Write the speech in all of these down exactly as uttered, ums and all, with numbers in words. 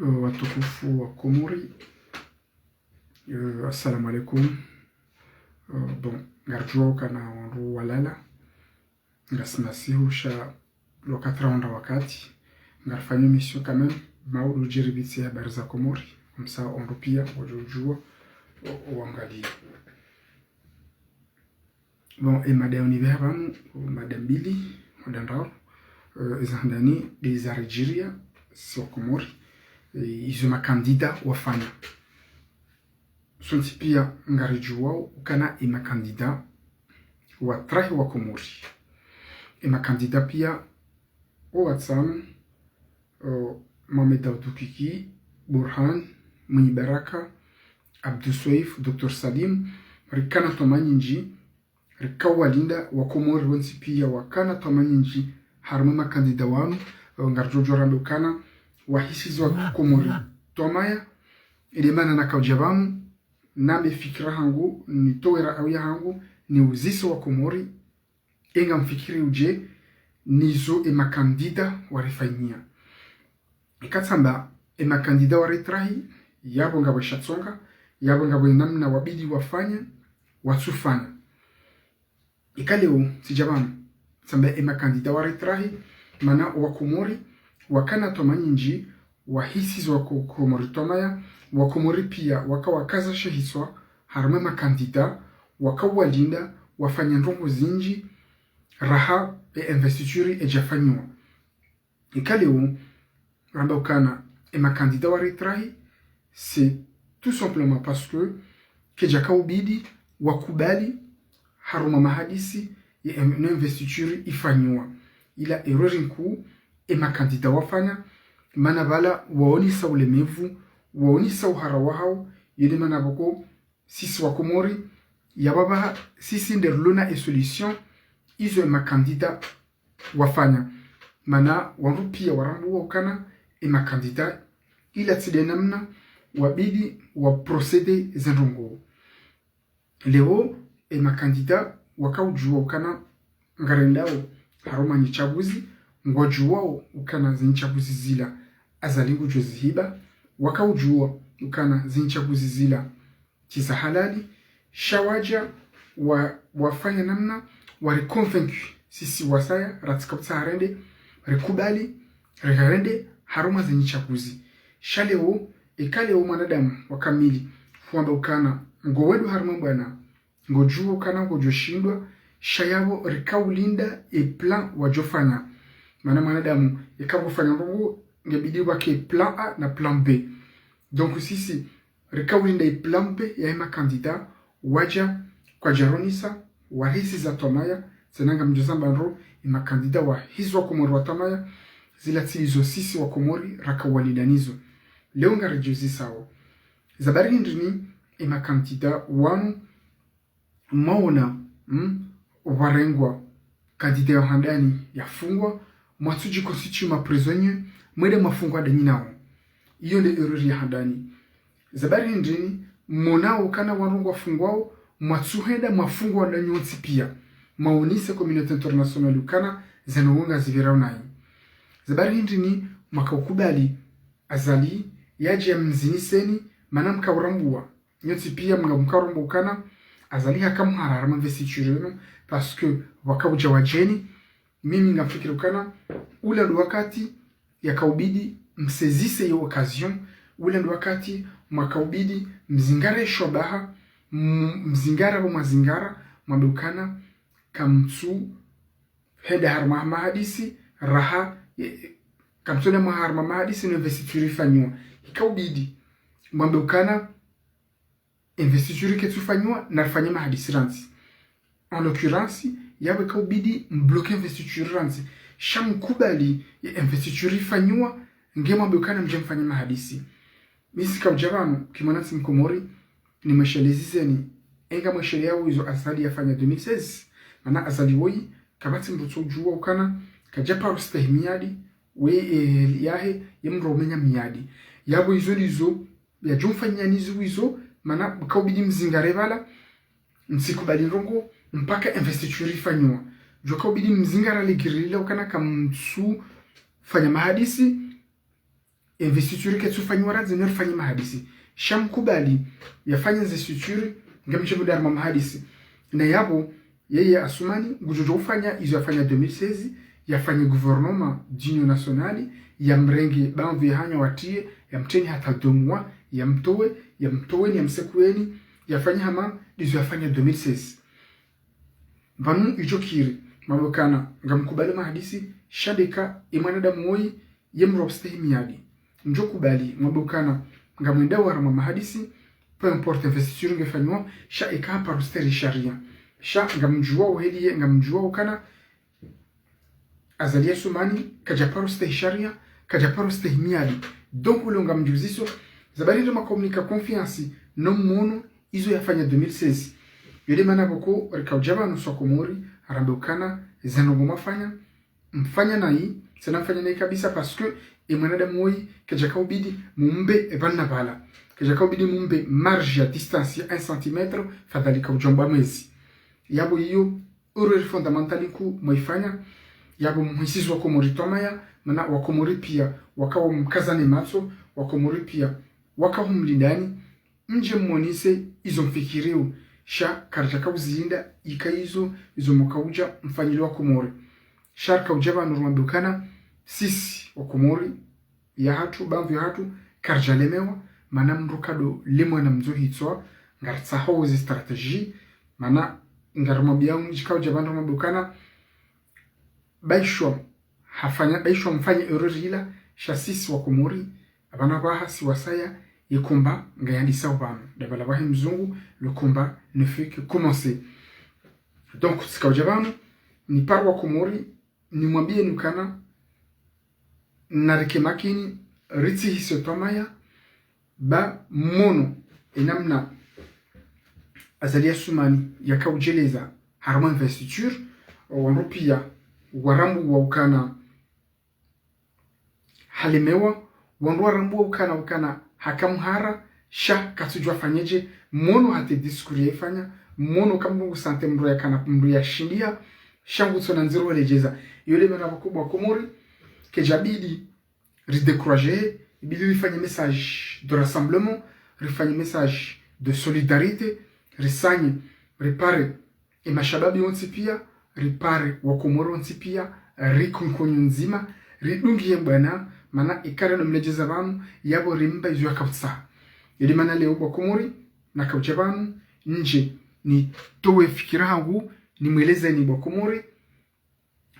Eh, watukufu wa Komori, eh, assalamu alaikum. Eh, bon, ngaridjuwa ukana wandru walala, ngasina sihu sha wakati raonda wakati, ngarifanya émission quand même, maudu djiribitse habari za Komori, comme ça wandru pia wadjo udjuwa, o, o wangaliya. Bon, e mada yanu pvanu, mada mbili, mada ndraru, eh, eza handani, nde zaridjiriya, si wa Komori, eh, izo makandida wafanya. Sontsi pia ngaridjuwao ukana e makandida watrahi wa Komori. E makandida pia, o watsanu, o Mohamed Abdou Kiki, Bourhane, Mwinyi Baraka, Abdou Soef, Docteur Salim, rikana twamaya nyindji, rikao walinda, wa Komori wontsi pia wakana twamaya nyindji, harumwa e makandida wanu, eh, ngaridjo djuwa rambe ukana, wahisiza wa Komori twamaya, inde mana nakaudja pvanu, nambe fikira hangu, nitowe ra'aya hangu, niuzise wa Komori, e ngamfikiri udje, nizo e makandida warifanyiya. Ika tsamba e makandida waritrahi, yapvo ngapvo shatsonga, yapvo ngapvo e namna wabidi wafanya, watsufanya. Ika leo, tsidja pvanu, tsamba e makandida waritrahi, mana wa Komori, wakana twamaya nyindji, wahisiza wa Ko-, Komori twamaya, wa Komori pia, waka wakaza she hiswa, harumwa e makandida, waka walinda, wafanya ndrongo zindji, raha e investiture idja fanyiwa. Ika leo, ramba ukana, e makandida waritrahi, c'est tout simplement parce que, kedjaka ubidi, wakubali, harumwa mahadisi, ye em-, no investiture ifanyiwa. Ila erreur nkuu, e makandida wafanya, mana pvala waonesa ulemevu, waonesa uhara wahao, yende mana pvoko, sisi wa Komori, yapvo pvaha, sisi nde rilona e solution, izo e makandida wafanya. Mana wandru pia warambuwa ukana e makandida, ila tsi nde namna wabidi waprocéder ze ndrongo. Leo, e makandida wakaudjuwa ukana ngarendao harumwa nyitsabuzi, ngwadjuwao ukana ze nyitsabuzi zila Azali ngudjo zihiba, wakaudjuwa ukana ze nyitsabuzi zila tsi za halali, sha wadja wa, wafanya namna, wariconvaincu, sisi wasaya, ratsika utsaha rende, rikubali, rikarende, harumwa ze nyitsabuzi. Sha leo, eka leo mwanadamu wa kamili, huamba ukana, ngo wendo harumwa bwana, ngodjuwa ukana ngodjo shindwa, sha yapvo rikaulinda e plan wadjofanya. Mana mwanadamu, eka ngufanya ndrongo, ngebidi wake plan A na plan B. Donc sisi, rikaulinda e plan B ya e makandida, wadja, kwadjaronesa, warihisiza twamaya, tsena ngamdjo zamba ndro, e makandida wahisiza wa Komori wa twamaya, zila tsi izo sisi wa Komori, rakauwalinda nizo. Leo ngaridjo uzisao. Za bari hindri ni, e makandida wanu, mwaona, mm, warengwa, kandida ya handani yafungwa, mwatsudji constituer ma prisonniers, mwende mwafungwa handani nao. Iyo nde erreur ya handani. Za bari hindri ni, mwonao ukana wandru ngwafungwao, mwatsuhenda mwafungwa handani wontsi pia. Mwaonese communauté internationale ukana, zanu wo ngazipvirao nayi. Za bari hindri ni, mwakaukubali, Azali, yadje yamziniseni, mana mkaurambuwa. Nyontsi pia mga mkauramba ukana, Azali haka mhara harumwa investiture yinu, parce que wakaudja wadjeni, mimi ngamfikiri ukana, ula ndo wakati yakaubidi msaisisse ye occasion, ula ndo wakati mwakaubidi mzingare shwabaha, m-, mzingara bo mwazingara, mwambe ukana, kamtsu henda harumwa mahadisi, raha, e, e, kamtsu henda mwa harumwa mahadisi no investiture ifanyiwa. Ikaubidi, mwambe ukana, investiture ketsufanyiwa, narifanye mahadisi randzi. En l'occurrence, yapvo ikaubidi mbloquer investiture randzi. Sha mkubali ye investiture ifanyiwa, nge mwambe ukana mdje mfanye mahadisi. Mi tsika udja pvanu, ki mwanantsi Mkomori, nimweshelezeni, enga mwesheleyao izo Azali yafanya deux mille seize. Mana Azali woyi, kapvatsi mdru tsodjuwa ukana, kadja paro stahi miadi, we, eh, yahe, ye mdru umenya miadi. Yapvo izo ndizo, yadjo mfanya nizo izo, mana kaubidi mzingare pvala, mtsikubali ndrongo, mpaka investiture ifanyiwa. Djo kaubidi mzingara le giri lila ukana kamtsu fanya mahadisi, investiture ketsufanyiwa randzi no rifanye mahadisi. Sha mkubali yafanye investiture, ngamdje mdje harumwa mahadisi. Na yapvo, yeye Assoumani, ngudjo djo ufanya izo yafanya deux mille seize, yafanye gouvernement d'union nationale, yamrenge baadhwi yahanyu watriye, yamtreni hata deux mois, yamtowe, yamtoweni, yamsekuweni, yafanye hama ndizo yafanya deux mille seize. Pvanu idjo kiri, mwambe ukana ngamkubali mahadisi, sha ndeka ye mwanadamu woyi, ye mdru wa kustehi miadi. Mdjo kubali, mwambe ukana ngamwendao harumwa mahadisi, peu importe investiture ngefanyiwa, sha eka haparo stehi sharia. Sha ngamdjuwa uheliye, ngamdjuwa ukana Azali Assoumani kadjaparo stehi sharia, kadjaparo stehi miadi. Donc, ule ngamdjuziso, zabari ndo makomunika confiance, no mwono izo yafanya deux mille seize. Yo nde mana pvoko rikaudja pvanu swa Komori, rambe ukana, zandrongo mwafanya, mfanya nayi, tsena mfanya nayi kabisa, parce que ye mwanadamu woyi, kadjaka ubidi mumbe, e pvanu na pvala. Kadjaka ubidi mumbe marge ya distance ya un centimètre, fadhali kaudjomba mwezi. Yapvo iyo, erreur fondamentale nkuu mwaifanya, yapvo mhisizi wa Komori twamaya, mana wa Komori pia waka wamkazane matso, wa Komori pia waka humlindani, mdje mmonise izo mfikirio, sha karidjaka uzilinda, ika izo, izo mwakaudja mfanyile wa Komori. Sha rikaudja pvanu rambe ukana, sisi wa Komori, yahatru, baadhwi yahatru, karidjalemewa, mana mdru kado lemwa na mdjo hitswa, ngaritsaho ze stratégie, mana ngarimwambia mdji kaudja pvanu rambe ukana, baishwa, hafanya, baishwa mfanye erreur ila, sha sisi wa Komori, apvanu pvaha si wasaya, ye combat ngayandisao pvanu. Ndapvala pvahe mzungu, le combat ne fait que commencer. Donc, tsikaudja pvanu, nipare wa Komori, nimwambie nukana, narike makini, ritsihise twamaya, ba mwono, enamna Azali Assoumani yakaudjeleza harumwa investiture, wandru pia warambuwa ukana halemewa, wandru warambuwa ukana, ukana haka mhara, sha katsudjuwa afanyedje, mwono hata discours yaifanya, mwono ka mdru ngu sentir mdru yakana mdru yashindia, sha ngutsona ndziro weledjeza. Yo nde mana pvoko wa Komori, kedjabidi ridécourager, ibidi rifanye message de rassemblement, rifanye message de solidarité, risanye, ripare, e mashababi wontsi pia, ripare wa Komori wontsi pia, rikunkunyu ndzima, ridungiye mbwana, mana ikare no mledjeza pvanu, yapvo rimba izo yakautsaha. Yo nde mana leo wa Komori, nakaudja pvanu, ndje, nitowe fikira hangu, nimwelezeni wa Komori,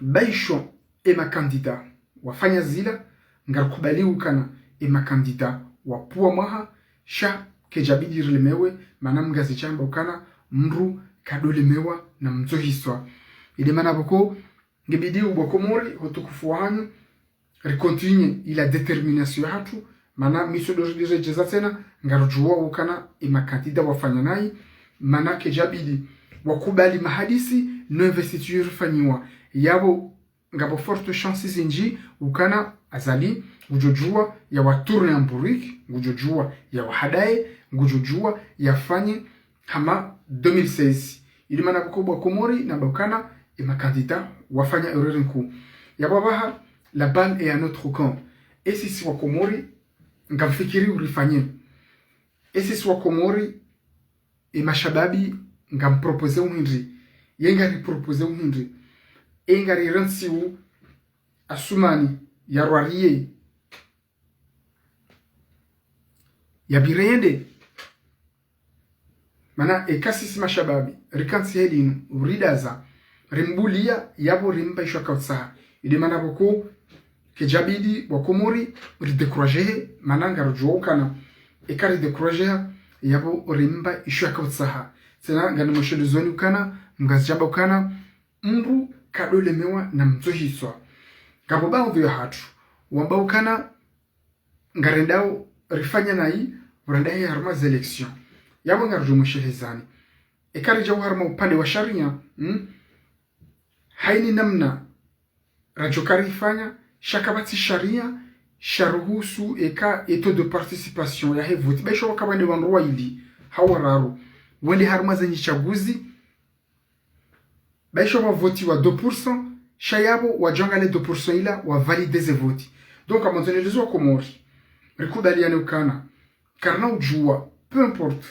baishwa e makandida wafanya zila, ngarikubali ukana e makandida wapvuwa mwaha, sha kedjabidi rilemewe, mana mngazidja amba ukana mdru kadolemewa na mdjo hitswa. Yo nde mana pvoko, ngebidi wa Komori, ho utukufu wahanyu, ricontinue ila détermination yahatru, mana mi tsodo ridiredjeza tsena, ngarudjuwa ukana e makandida wafanya nayi, mana kedjabidi wakubali mahadisi, no investiture ifanyiwa. Yapvo ngapvo forte chance zindji, ukana Azali, ngudjo djuwa yawatourne en bourrique, ngudjo djuwa yawahadaye, ngudjo djuwa yafanye hama deux mille seize. Yo nde mana pvoko wa Komori, nambe ukana, e makandida wafanya erreur nkuu. Yapvo pvaha, la balle est à notre camp. E sisi wa Komori, ngamfikiri urifanye. E sisi wa Komori, e mashababi, ngampropose uhindri. Ye ngaripropose uhindri. E ngarirantsiu Assoumani yarwariye, yapvire yende. Mana eka sisi mashababi, rikantsi helinu, uridaza, rimbuliya, yapvo rimba isho yakautsaha. Yo nde mana pvoko, kedjabidi wa Komori, ridécourager he, mana ngarudjuwa ukana, eka ridécourager ha, yapvo rimba isho yakautsaha. Tsena nganimweshelezoni ukana, mngazidja amba ukana, mdru kadolemewa na mdjo hitswa. Ngapvo baadhwi yahatru, wamba ukana, ngarendao rifanya nayi, urenda he harumwa ze élection. Yapvo ngarudjo mweshelezani. Eka ridjao harumwa upande wa sharia, hmm? Haini namna radjo kari ifanya, sha kapvatsi sharia sharuhusu eka e taux de participation yahe voti. Baisho wakapvande wandru waili, hau wararu, wende harumwa ze nyitsaguzi, baisho wavotiwa deux pour cent, sha yapvo wadjwangale deux pour cent ila wavalide ze voti. Donc, amwandzo nelezo wa Komori, rikubaliane ukana, karina udjua, peu importe,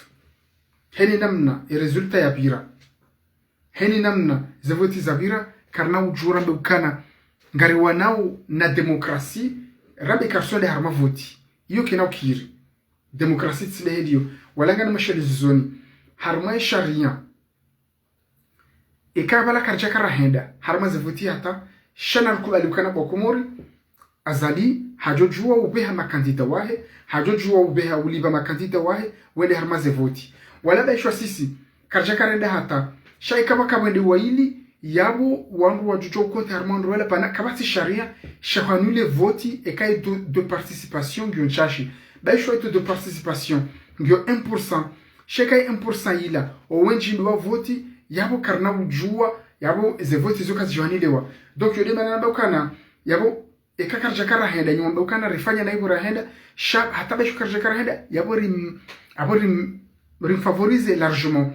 heni namna e résultat yapvira, heni namna ze voti zapvira, karina udjua rambe ukana, ngariwanao na démocratie, rambe karitsuende harumwa voti. Iyo kena ukiri. Démocratie tsi nde heliyo. Wala ngana mashalizo zoni. Harumwa e sharia, eka pvala karidjaka rahenda harumwa ze voti hata, sha narikubali ukana bo Wakomori, Azali hadjodjua upveha makandida wahe, hadjodjua upveha ulipva makandida wahe, wende harumwa ze voti. Wala baishwa sisi, karidjaka renda hata, sha eka pvaka wende waili, yapvo wandru wadjodjua ukonte harumwa ndro wala pvanu, kapvatsi sharia, sha hwanule voti, eka e taux de participation ngiyo ntsashi. Baishwa e taux de participation ngiyo un pour cent, sha eka e un pour cent ila, owendji ndo wavoti, yapvo karina udjua, yapvo ze voti zo kazidjwanilewa. Donc, yo nde mana namba ukana, yapvo, eka karidjaka rahenda, nyi wamba ukana rifanya na ipvo rahenda, sha, hata baishwa karidjaka rahenda, yapvo rim-, apvo rim-, rimfavoriser largement.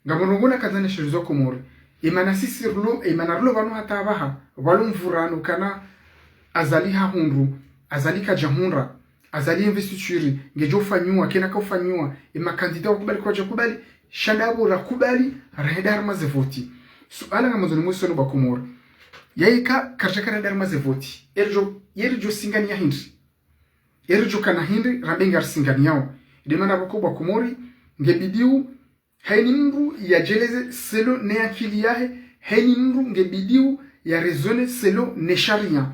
Ngamrongoo na kazana shirizo Komori. Imana sisi rilo, imana rilo pvanu hata apvaha, pvalo mvurano kana Azali hahundru, Azali kadjahundra, Azali investiture, ngedjo ufanywa, kena ka ufanywa, e makandida wakubali kwadjakubali, sha ndapvo rakubali, rahenda harumwa ze voti. Suala ngamandzo nimwise nyi bo Wakomori. Yaika karidjaka renda harumwa ze voti, eridjo, yeridjo singania hindri? Eridjo kana hindri, rambe ngarisinganiao? Nde mana pvoko bo Wakomori, ngebidiu, heni mndru yadjeleze selon ne akili yahe, heni mndru ngebidiu ya raisonner selon ne sharia.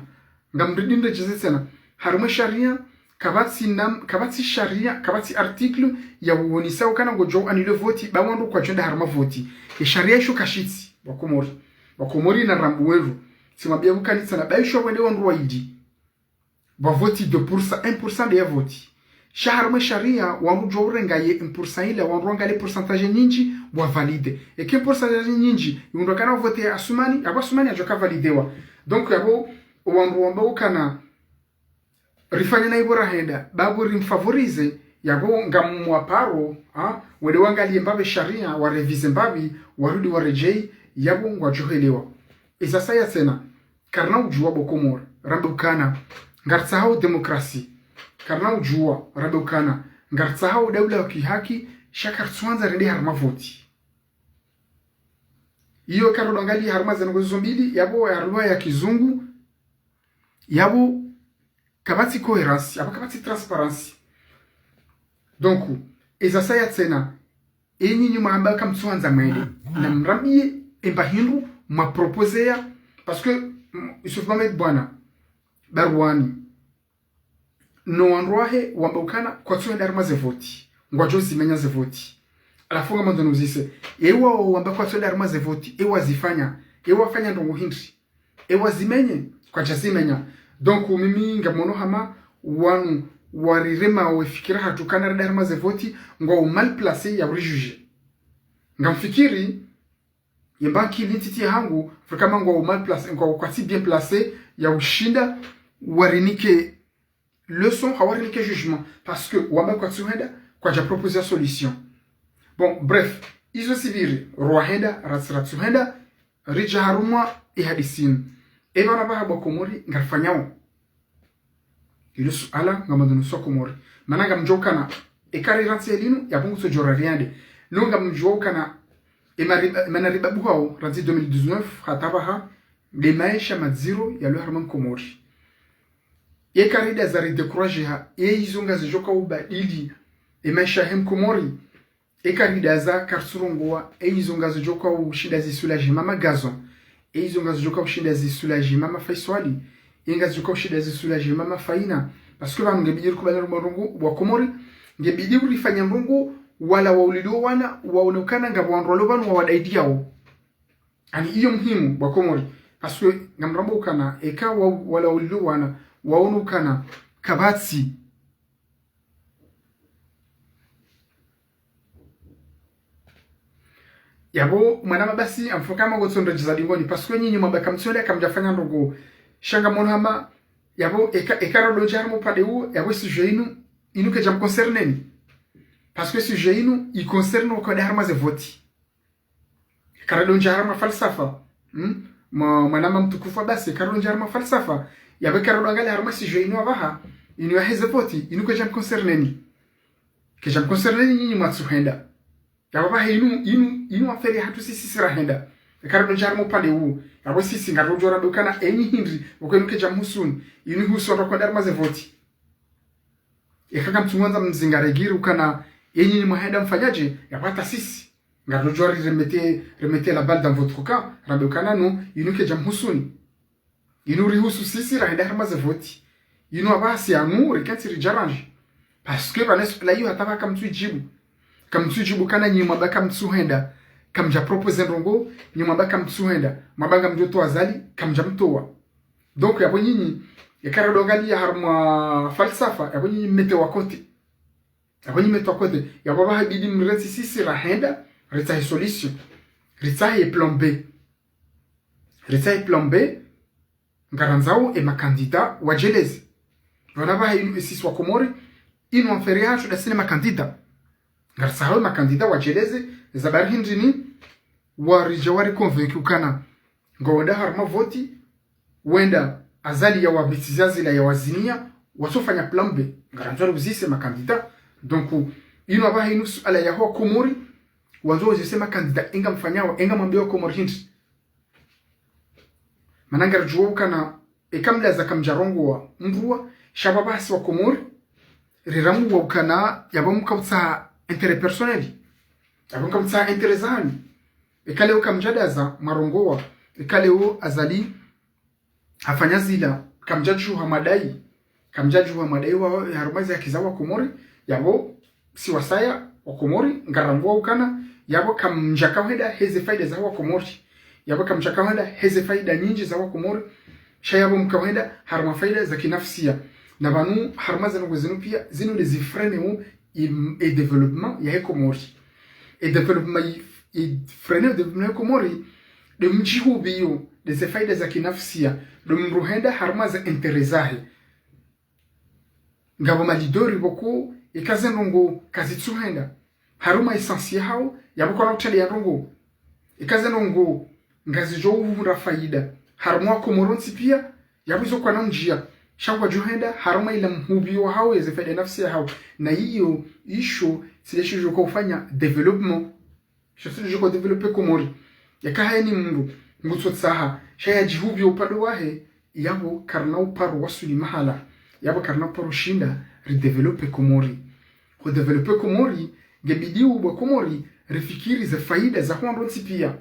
Ngamridi nredjeze tsena. Harumwa e sharia, kapvatsi nam-, kapvatsi sharia, kapvatsi article ya uonesa ukana ngodjo annuler voti, ba wandru kwadjoenda harumwa voti. E sharia isho kashitsi, bo Wakomori. Bo Wakomori na rambu weru. Tsimwambia ukana tsena, baishwa wende wandru waili, wavoti deux pour cent, un pour cent nde yavoti. Sha harumwa e sharia, wandru djwa urenga ye un pour cent ila, wandru wangale pourcentage nyindji, wavalide. Eka pourcentage nyindji, yundru kana wavote Asumani, apvo Asumani adjoka validewa. Donc, yapvo, wandru wamba ukana, rifanya na ipvo rahenda, bapvo rimfavoriser, yapvo ngamwaparo, ha, wende wangalie mbapvi e sharia, wa réviser mbapvi, warudi waredjei, yapvo ngwadjohelewa. Eza saya tsena, karina udjua bo Komori, rambe ukana, ngaritsahao démocratie. Karina udjua, rambe ukana, ngaritsahao daula ya kihaki, sha karitsuandza rende harumwa voti. Iyo karidjo angalia harumwa ze ndrongoo zo mbili, yapvo harumwa ya kizungu, yapvo kapvatsi cohérence, yapvo kapvatsi transparence. Donc, eza saya tsena, enyi nyi mwamba kamtsuandza mwende, namrambie emba hindru mwaproposea, parce que, mm, Yusuf Mohamed bwana, Barwani, no wandru wahe wamba ukana kwatsuenda harumwa ze voti, ngwadjo zimenya ze voti. Halafu ngamandzo niuzise, ewa wamba kwatsuenda harumwa ze voti, ewa zifanya, ewa fanya ndrongoo hindri? Ewa zimenye, kwadja zimenya. Donc, mimi ngamono hama wanu warirema we fikira hatru kana rende harumwa ze voti, ngwao mal placés ya urijuger. Ngamfikiri, yemba akili ntiti yahangu, vraiment ngwao mal placés, ngwao kwatsi bien placés ya ushinda warinike leçon, ha warinike jugement, parce que wamba kwatsuhenda, kwadja proposer solution. Bon, bref, izo zipviri, rwahenda, ratsi ratsuhenda, ridja harumwa e hadisi inu. Epvanu apvaha bo Wakomori, ngarifanyao? Ilo suala ngamandzo niusa Komori. Mana ngamdjuao ukana, eka rirantsi elinu, yapvo ngutso djora riende. No ngamdjuao ukana, emariba, emana ribabuhao, randzi deux mille dix-neuf, hata apvaha, nde maesha madziro yalo harumwa Mkomori. Eka rida za ridécourager ha, e izo ngazidjoka ubadili, e maesha he Mkomori. Eka rida za karitsurongoa, e izo ngazidjoka ushinda zisoulager mama Gazon. E izo ngazidjoka ushinda zisoulager mama Faiswali. E ngazidjoka ushinda zisoulager mama Faina. Parce que pvanu ngebidi rikubali ndrongoo bo Wakomori. Ngebidi urifanya ndrongoo wala waulilio wana, waone ukana ngapvo wandru walo pvanu wawadaidiao. Yaani iyo muhimu bo Wakomori. Parce que ngamrambao ukana, eka wa-, wala waulilio wana, waone ukana, kapvatsi. Yapvo mwanama basi amfuka mango tsondro djiza dingoni, parce que nyinyi mwamba kamtsuenda kamdjafanya ndrongoo. Sha ngamono hama, yapvo eka, eka rodondja harumwa upande uwo, yapvo sujet inu, inu kedja mconcerneni. Parce que sujet inu, iconcerne waka wende harumwa ze voti. Karidondja harumwa falsafa. Hmm? Mwa-, mwanama mtukufu basi, karidondja harumwa falsafa. Yapvo karidongalia harumwa sujet inu apvaha. Inu yaheze voti, inu kedja mconcerneni. Kedja mconcerneni nyinyi mwatsuhenda. Yapvo pvahe inu, inu, inu affaire yahatru sisi rahenda. Eka ridodja harimwa upande uwo. Yapvo sisi ngaridodjo rambe ukana enyi hindri, pvoko inu kedja mhusuni. Inu ihusu wandru wakohenda harimwa ze voti. Eka kamtsuandza mzingare giri ukana enyi ni mwahenda mfanyadje, yapvo hata sisi. Ngaridodjo ri remettre, remettre la balle dans votre camp, rambe ukana no, inu kedja mhusuni. Inu rihusu sisi rahenda harimwa ze voti. Inu apvasi anu rikentsi ridjarandje. Parce que pvanu suala iyo hata pvaha kamtsuidjibu. Kamtsuidjibu kana nyi mwamba kamtsuhenda. Kamdja proposer ndrongo, nyi mwamba kamtsuhenda. Mwamba ngamdjo towa Azali, kamdja mtowa. Donc, yapvo nyinyi, eka ridongaliya harimwa falsafa, yapvo nyinyi mmettwa à côté. Yapvo nyinyi mmettwa à côté. Yapvo pvaha ibidi mrentsi sisi rahenda, ritsahe solution. Ritsahe plan B. Ritsahe plan B, ngarandzao e makandida wadjeleze. Pvanu pvaha inu esisi wa Komori, inu affaire yahatru ndasi ne makandida. Ngaritsaho e makandida wadjeleze, ze habari hindri ni, waridja wariconvaincu ukana. Ngwenda harimwa voti, wenda Azali yawabitiza zila yawaziniya, watsofanya plan B. Ngarandzao riuzise makandida. Donc, inu apvaha inu suala yaho wa Komori, wandzo wauzise makandida, enga mfanyao, enga mwambio Komori hindri. Mana ngaridjuwa ukana, eka mlaza kamdjarongowa, mbuwa, sha pvapvasi wa Komori, rirambuwa ukana, yapvo mkautsaha intérêt personnel. Yapvo mkautsaha intérêt zahanyu. Eka leo kamdjadaza, mwarongowa. Eka leo Azali, hafanya zila, kamdjadjuha madai. Kamdjadjuha madai wa, harumwa ze haki za wa Komori, yapvo si wasaya wa Komori, ngarambuwa ukana, yapvo kamdjaka hwenda heze faida za wa Komori. Yapvo kamdjaka hwenda heze faida nyindji za wa Komori, sha yapvo mka hwenda harumwa faida za kinafsia. Na pvanu harumwa ze ndrongo zinu pia, zinu nde zifreineo i, e développement yahe Komori. E développement i, ifreineo e développement yahe Komori, nde mdjihupviyo, nde ze faida za kinafsia, nde mdru hwenda harumwa ze intérêt zahe. Ngapvo ma leader pvoko, eka ze ndrongo kazitsuhenda. Harumwa essence yahawo, yapvo kwana utali ya ndrongo. Eka ze ndrongo, ngazidjo uhundra faida. Harumwa wa Komori wontsi pia, yapvo izo kwana undjia. Sha ngwadjo henda, harumwa ila mhupviyo wahawo, yeze faida nafsi yahawo. Na iyo, isho, tsi nde shidjo ka ufanya développement. Sho tsi nde shidjo ka développer Komori. Yeka hayina mdru, ngutsotsaha, sha yadjihupviyo upande wahe, yapvo karina uparo wasuli mahala, yapvo karina uparo shinda ridévelopper Komori. Hudévelopper Komori, ngebidi ubwa Komori, rifikiri ze faida za hwandru wontsi pia.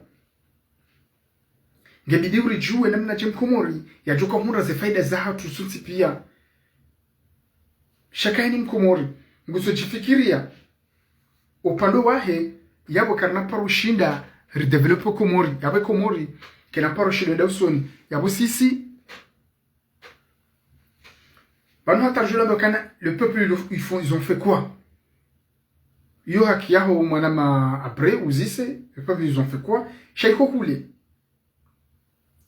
Ngebidi uridjuwe namnadje mkomori, yadjoka hundra ze faida zahatru sontsi pia. Sha eka hayina mkomori, ngutsodjifikiriya, upande wahe, yapvo karina paro shinda ridévelopper Komori, yapvo Komori, kayina paro shinda yende usoni, yapvo sisi. Pvanu hata ridjo lamba ukana, le peuple, ils font, ils ont fait quoi ? Iyo haki yaho mwanama après, uzise, le peuple, ils ont fait quoi ? Sha iko kule.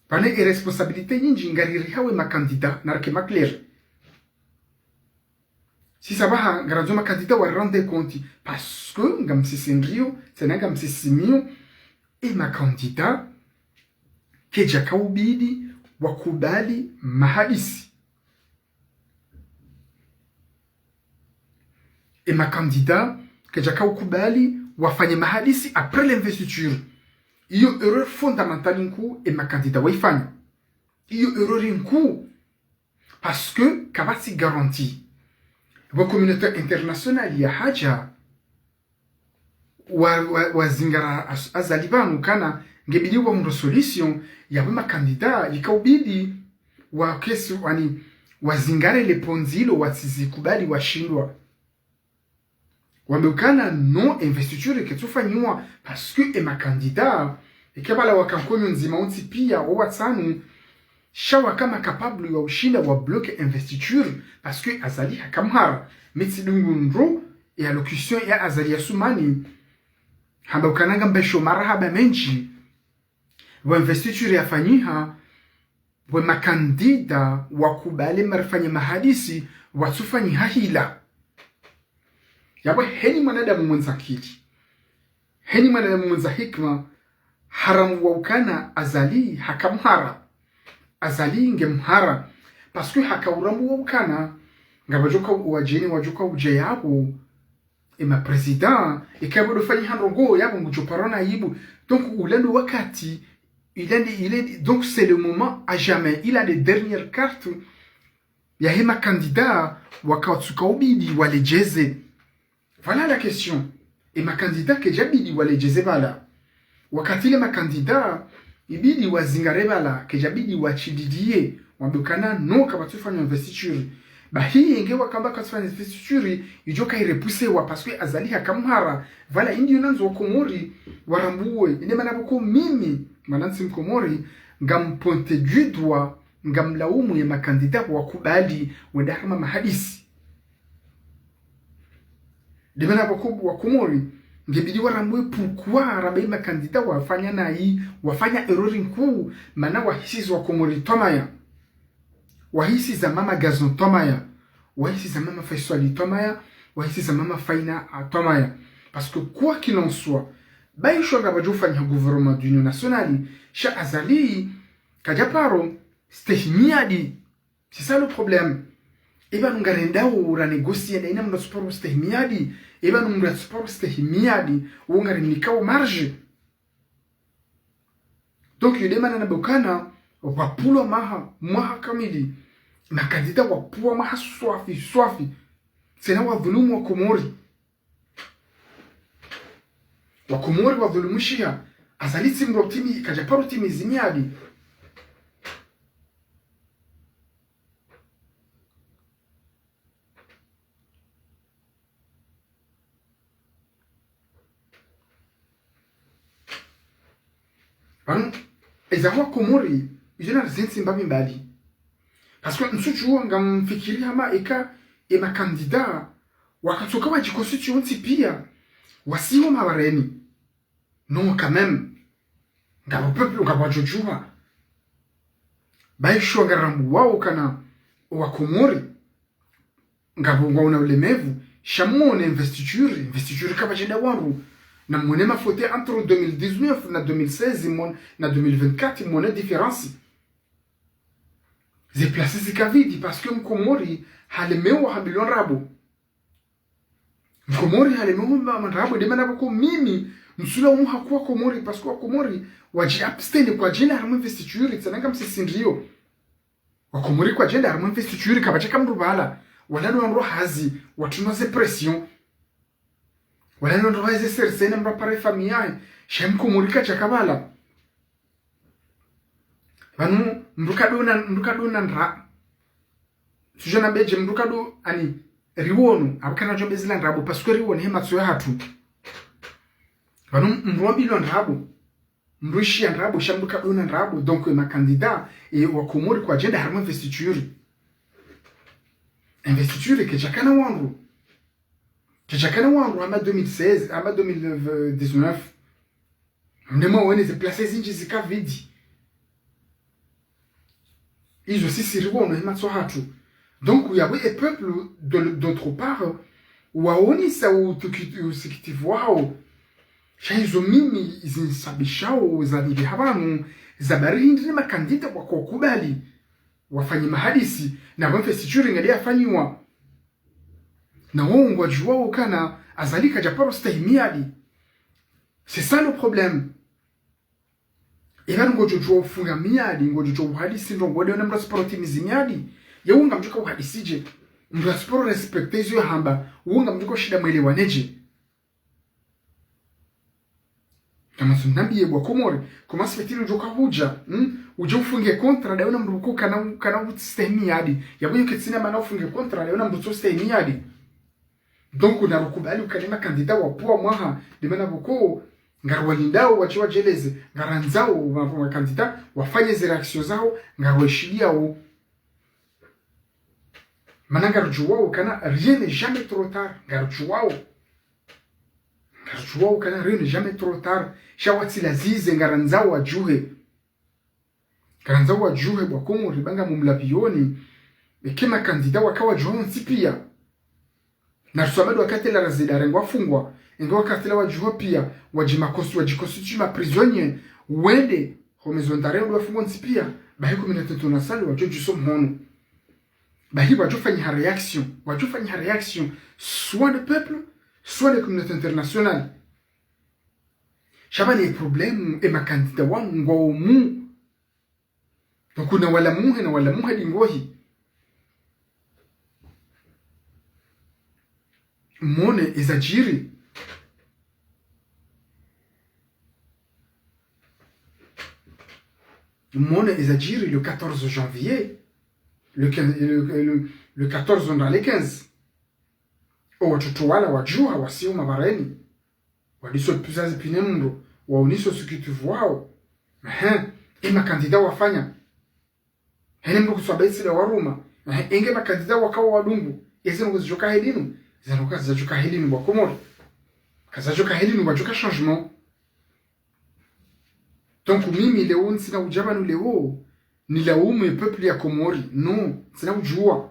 Pvanu e responsabilité nyindji ngaririhawo e makandida, narike ma clair. Sisi apvaha, ngarandzo makandida wa rendre compte, parce que ngamsisi ndrio, tsena ngamsisi mio, e makandida, kedjaka ubidi wakubali mahadisi. E makandida, kedjaka ukubali wafanye mahadisi après l'investiture. Iyo erreur fondamentale nkuu e makandida waifanya. Iyo erreur nkuu. Parce que kapvatsi garantie. Pvo communauté internationale yahadja, wa, wa, wazingara Az-, Azali pvanu ukana, ngebidi wahundre solution, yapvo makandida, yika ubidi, wakesi, wani, wazingare le pvondzi lo watsizikubali washindwa. Wambe ukana, non, investiture ketsufanyiwa, parce que e makandida, eka pvala waka nkonyo ndzima wontsi pia, wo watsanu, sha waka ma capable wa ushinda wa bloquer investiture, parce que Azali haka mhara, mitsi dungu ndro, e allocution ya Azali ya Sumani, hamba ukana ngamba isho marahaba mendji, pvo investiture yafanyiha, pvo makandida wakubali marifanye mahadisi, watsufanyiha hila. Yapvo heni mwanadamu mwendza akili. Heni mwanadamu mwendza hikima, harambuwa ukana Azali haka mhara. Azali nge mhara. Parce que haka urambuwa ukana, Ngapvo djoka wadjeni wadjoka udja yapvo, e ma président, eka pvo ndo fanyiha ndrongo yapvo ngudjo parwa na aibu. Donc, ula ndo wakati, il est, il est, donc c'est le moment à jamais. Il a les dernières cartes. Yahe ma candidats, wakatsuka ubidi waledjeze. Voilà la question. E ma candidats kedjabidi waledjeze pvala. Wakati le ma candidats, ibidi wazingare pvala, kedjabidi washididie, wambe ukana no kapvatsu fanywa investiture. Bahi yenge wakamba kapvatsu fanywa investiture, idjo ka irepusewa, parce que Azali haka mhara. Pvala indi yo nandzo wa Komori, warambuwe. Inde mana pvoko mimi, mana ntsi Mkomori, ngam pointer du doigt, ngamlaumu ye ma candidats wakubali, wende harumwa mahadisi. Inde mana pvoko wa Komori, ngebidi warambuwe pourquoi rambe ma candidats wafanya nayi, wafanya erreur nkuu, mana wahisiza wa Komori twamaya. Wahisiza mama Gazon twamaya. Wahisiza mama Faiswali twamaya. Wahisiza mama Faina, ah, twamaya. Parce que quoi qu'il en soit, baishwa ngapvadjo fanya gouvernement d'union nationale, sha Azali, kadja paro, stehi miadi. C'est ça le problème. Eba nungarendao ura négocier, nda ina mndru atsuparo stehi miadi. Eba nungu atsuparo stehi miadi. Wo ngarimnikao marge. Donc, yo ndo mana namba ukana, wapvulwa mwaha, mwaha kamili. Ma candidats wapvulwa mwaha swafi, swafi. Tsena wadhulumu wa Komori. Wa Komori wadhulumushiha. Azali tsi mndru timi, kadja paro timizi miadi. Pvanu, eza wa Komori, izo na zentsi mbapvi mbali. Parce que ntsudjuwa ngamfikiri hama eka e ma candidats, wakatsoka wadjiconstituer wontsi pia, wasiwo mabareni. Non, quand même. Ngapvo peuple, ngapvo wadjodjuwa. Baishwa ngarambuwao ukana wa Komori. Ngapvo ngwaona ulemevu, sha mwone investiture, investiture kapvadjenda wandru. Na mwone mafaute entre deux mille dix-neuf na deux mille seize, mwone, na deux mille vingt-quatre, mwone différence. Ze places zika vide, parce que Mkomori halemewa hambilwa ndrabo. Mkomori halemewa hamba ndrabo, inde mana pvoko mimi, ntsulaumu haki wa Komori, parce que wa Komori, wadji abstenir kwadjenda harumwa investiture, tsena ngamsisindrio. Wa Komori kwadjenda harumwa investiture, kapvadjaka mndru pvala. Wala ndo wandru hazi, watrunwa ze pression. Wala ndo wandru hazi sersena mndru apare famille yahe. Sha Mkomori kadjaka pvala. Pvanu mndru kadona, mndru kadona ndra. Sudjo nambedje mndru kado, ani, riwono, apvo kana djo bezila ndrabo, parce que riwono he matso yahatru. Pvanu mndru wambilwa ndrabo. Mndru ishiya ndrabo, sha mndru kadona ndrabo. Donc, e ma candidats, e wa Komori kwadjenda harumwa investiture. Investiture, kedjakana wandru. Kedjakana wandru hama deux mille seize, hama deux mille dix-neuf. Mnemwone ze places zindji zika vide. Izo sisi riwono he matso yahatru. Donc, yapvo e peuple, de, d'autre part, waonesa utuki-, usikitivu wao. Sha izo mimi zinsabishao za nili hapvanu, za bari hindri ne ma candidats wakokubali wafanye mahadisi, na pvo investiture ngadi yafanyiwa. Na wo ngwadjuwao ukana Azali kadja paro stehi miadi. C'est ça le problème. Eba ngodjo djuwa ufunga miadi, ngodjo djuwa uhadisi ndrongo, ndo na mndru atsuparo timizi miadi. Ye wo ngamdjoka uhadisidje? Mndru atsuparo respecter izo yahamba, wo ngamdjoka ushinda mwelewanedje? Kama tsunambiye bwa Komori, comment se fait-il udjoka hudja, hmm? Udje ufunge contrat, ndawe na mndru uko kana, kana utsistehi miadi. Yapvo yo ketsina mana ufunge contrat, ndawe na mndru utsostehi miadi. Donc, narukubali ukana e ma candidats wapvwa mwaha, ndo mana pvoko, ngaruwalindao, wadje wadjeleze, ngarandzao, wa, wa candidats, wafanye ze réactions zawo, ngaruwashiliyao. Mana ngarudjuwao ukana rien n'est jamais trop tard, ngarudjuwao. Ngarudjuwao ukana rien n'est jamais trop tard, sha watsilazize ngarandzao wadjuhe. Ngarandzao wadjuhe bwa Komori, ba ngamumlapviyoni, eka e ma candidats waka wadjuha wontsi piya. Na ruswabadu wakati la Razida arengwa afungwa, enge wakati la wadjuha piya, wadji ma consti-, wadji constituer ma prisonniers, wende, ho maison d'arrêt ndo wafungwa wontsi piya, bahi communauté internationale wadjo djuso mhono. Bahi wadjofanyiha réaction, wadjofanyiha réaction, soit le peuple, soit la communauté internationale. Sha pvanu ye problème, ye makandida wanu ngwao mu. Donc, nawalamuhe, nawalamuhe dingohi. Mwone ezadjiri. Mwone ezadjiri le quatorze janvier, le quinze, le, le, le quatorze ndrale quinze. O watoto wala wadjuha wasiyo mabareni. Wadiso puza zipvine mndro, waoniso usikitivu wao. Ehe, ye makandida wafanya. Hene mndro kutswaba itsila waruma. Ehe, enge makandida wakawa wadungu. Eze ndrongo zidjoka helinu. Eze ndrongo zidjoka helinu bo Wakomori. Kazadjoka helinu, wadjoka changement. Donc mimi leo ntsina udja pvanu leo nilaumu ye peuple ya Komori. Non, ntsina udjua.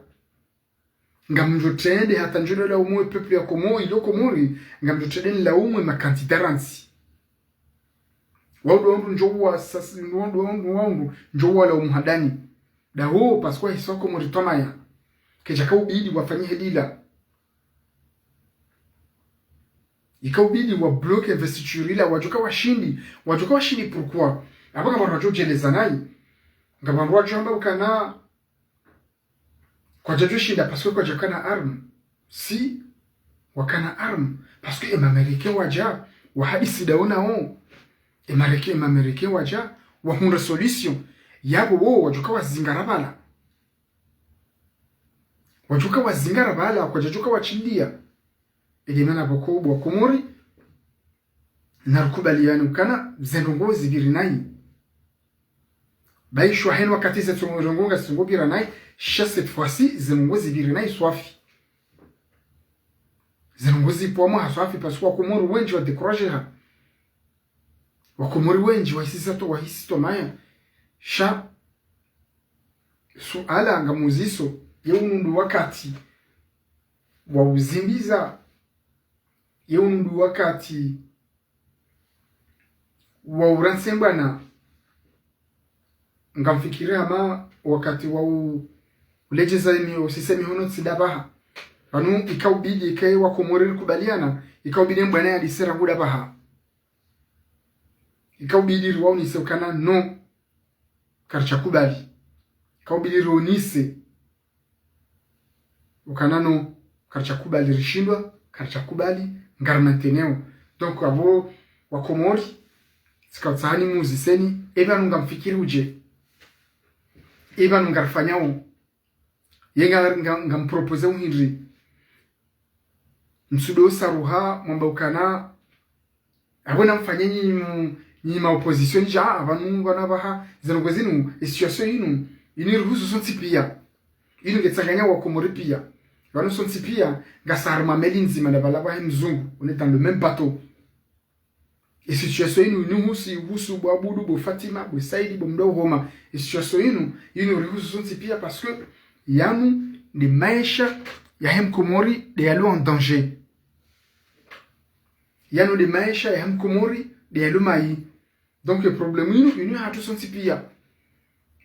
Ngamdjo trende hata ndjo laumu ye peuple ya Komori, ilo Komori, ngamdjo trende nilaumu ye makandida rantsi. Wao ndo wandru ndjo wa sasi, wao ndo wandru, wao ndo ndjo walaumu handani. Daho, parce que wahisi Wakomori twamaya. Kedjaka ubidi wafanyihe lila. Ika ubidi wabloqué investiture ila, wadjoka washindi, wadjoka washindi pourquoi? Apvo ngapvo wandru wadjo djeleza nayi. Ngapvo wandru wadjo hamba ukana kwadjadjo shinda parce que kwadjakana arme. Si, wakana arme. Parce que ye ma Américains wadja, wahadisi dawo nawo. Ye ma Américains, ye ma Américains wadja, wahundra solution. Yapvo wo, wadjoka wazingara pvala. Wadjoka wazingara pvala, kwadjadjoka washindia. Ede mana pvoko bo Wakomori, narikubaliane ukana ze ndrongo zipviri nayi. Baishwa heni wakati ze ndrongo ngasi ngo pvira nayi, sha cette fois-ci, ze ndrongo zipviri nayi swafi. Ze ndrongo zipvwa mwaha swafi, parce que Wakomori wendji wa découragé ha. Wakomori wendji wahisi sato, wahisi twamaya. Sha suala ngamuziso, ye unu ndo wakati wa uzimbiza, ye unu ndo wakati wa urantsi mbwana. Ngamfikiri hama wakati wa u-, uledjeza emi-, usisa emihono tsi ndapvaha. Pvanu ika ubidi, ika ye Wakomori rikubaliana, ika ubidi mbwana yadise rangu ndapvaha. Ika ubidi riwaonise ukana non, karitsa kubali. Ika ubidi riwaonise ukana non, karitsa kubali rishindwa, karitsa kubali, ngari maintenir wo. Donc, apvo Wakomori, tsika utsaha nimuziseni, epvanu ngamfikiri udje. Epvanu ngarifanyao. Ye nga, nga, ngamproposé uhindri. Mtsudo saruha, mwamba ukana, apvo namfanye nyi mu-, nyi ma opposition dja, apvanu, pvanu apvaha, ze ndrongo zinu, ye situation inu, inu irihusu sontsi pia. Inu ngetsanganya Wakomori pia. Pvanu sontsi pia, ngasi harumwa meli ndzima na pvala pvahe mzungu, on est dans le même bateau. Ye situation inu, inu husu, husu bo Abudu, bo Fatima, bo Saidi, bo mdru homa. Ye situation inu, inu irihusu sontsi pia parce que yanu nde maesha yahe Mkomori nde yalo en danger. Yanu nde maesha yahe Mkomori nde yalo mayi. Donc, ye problème inu, inu yahatru sontsi pia.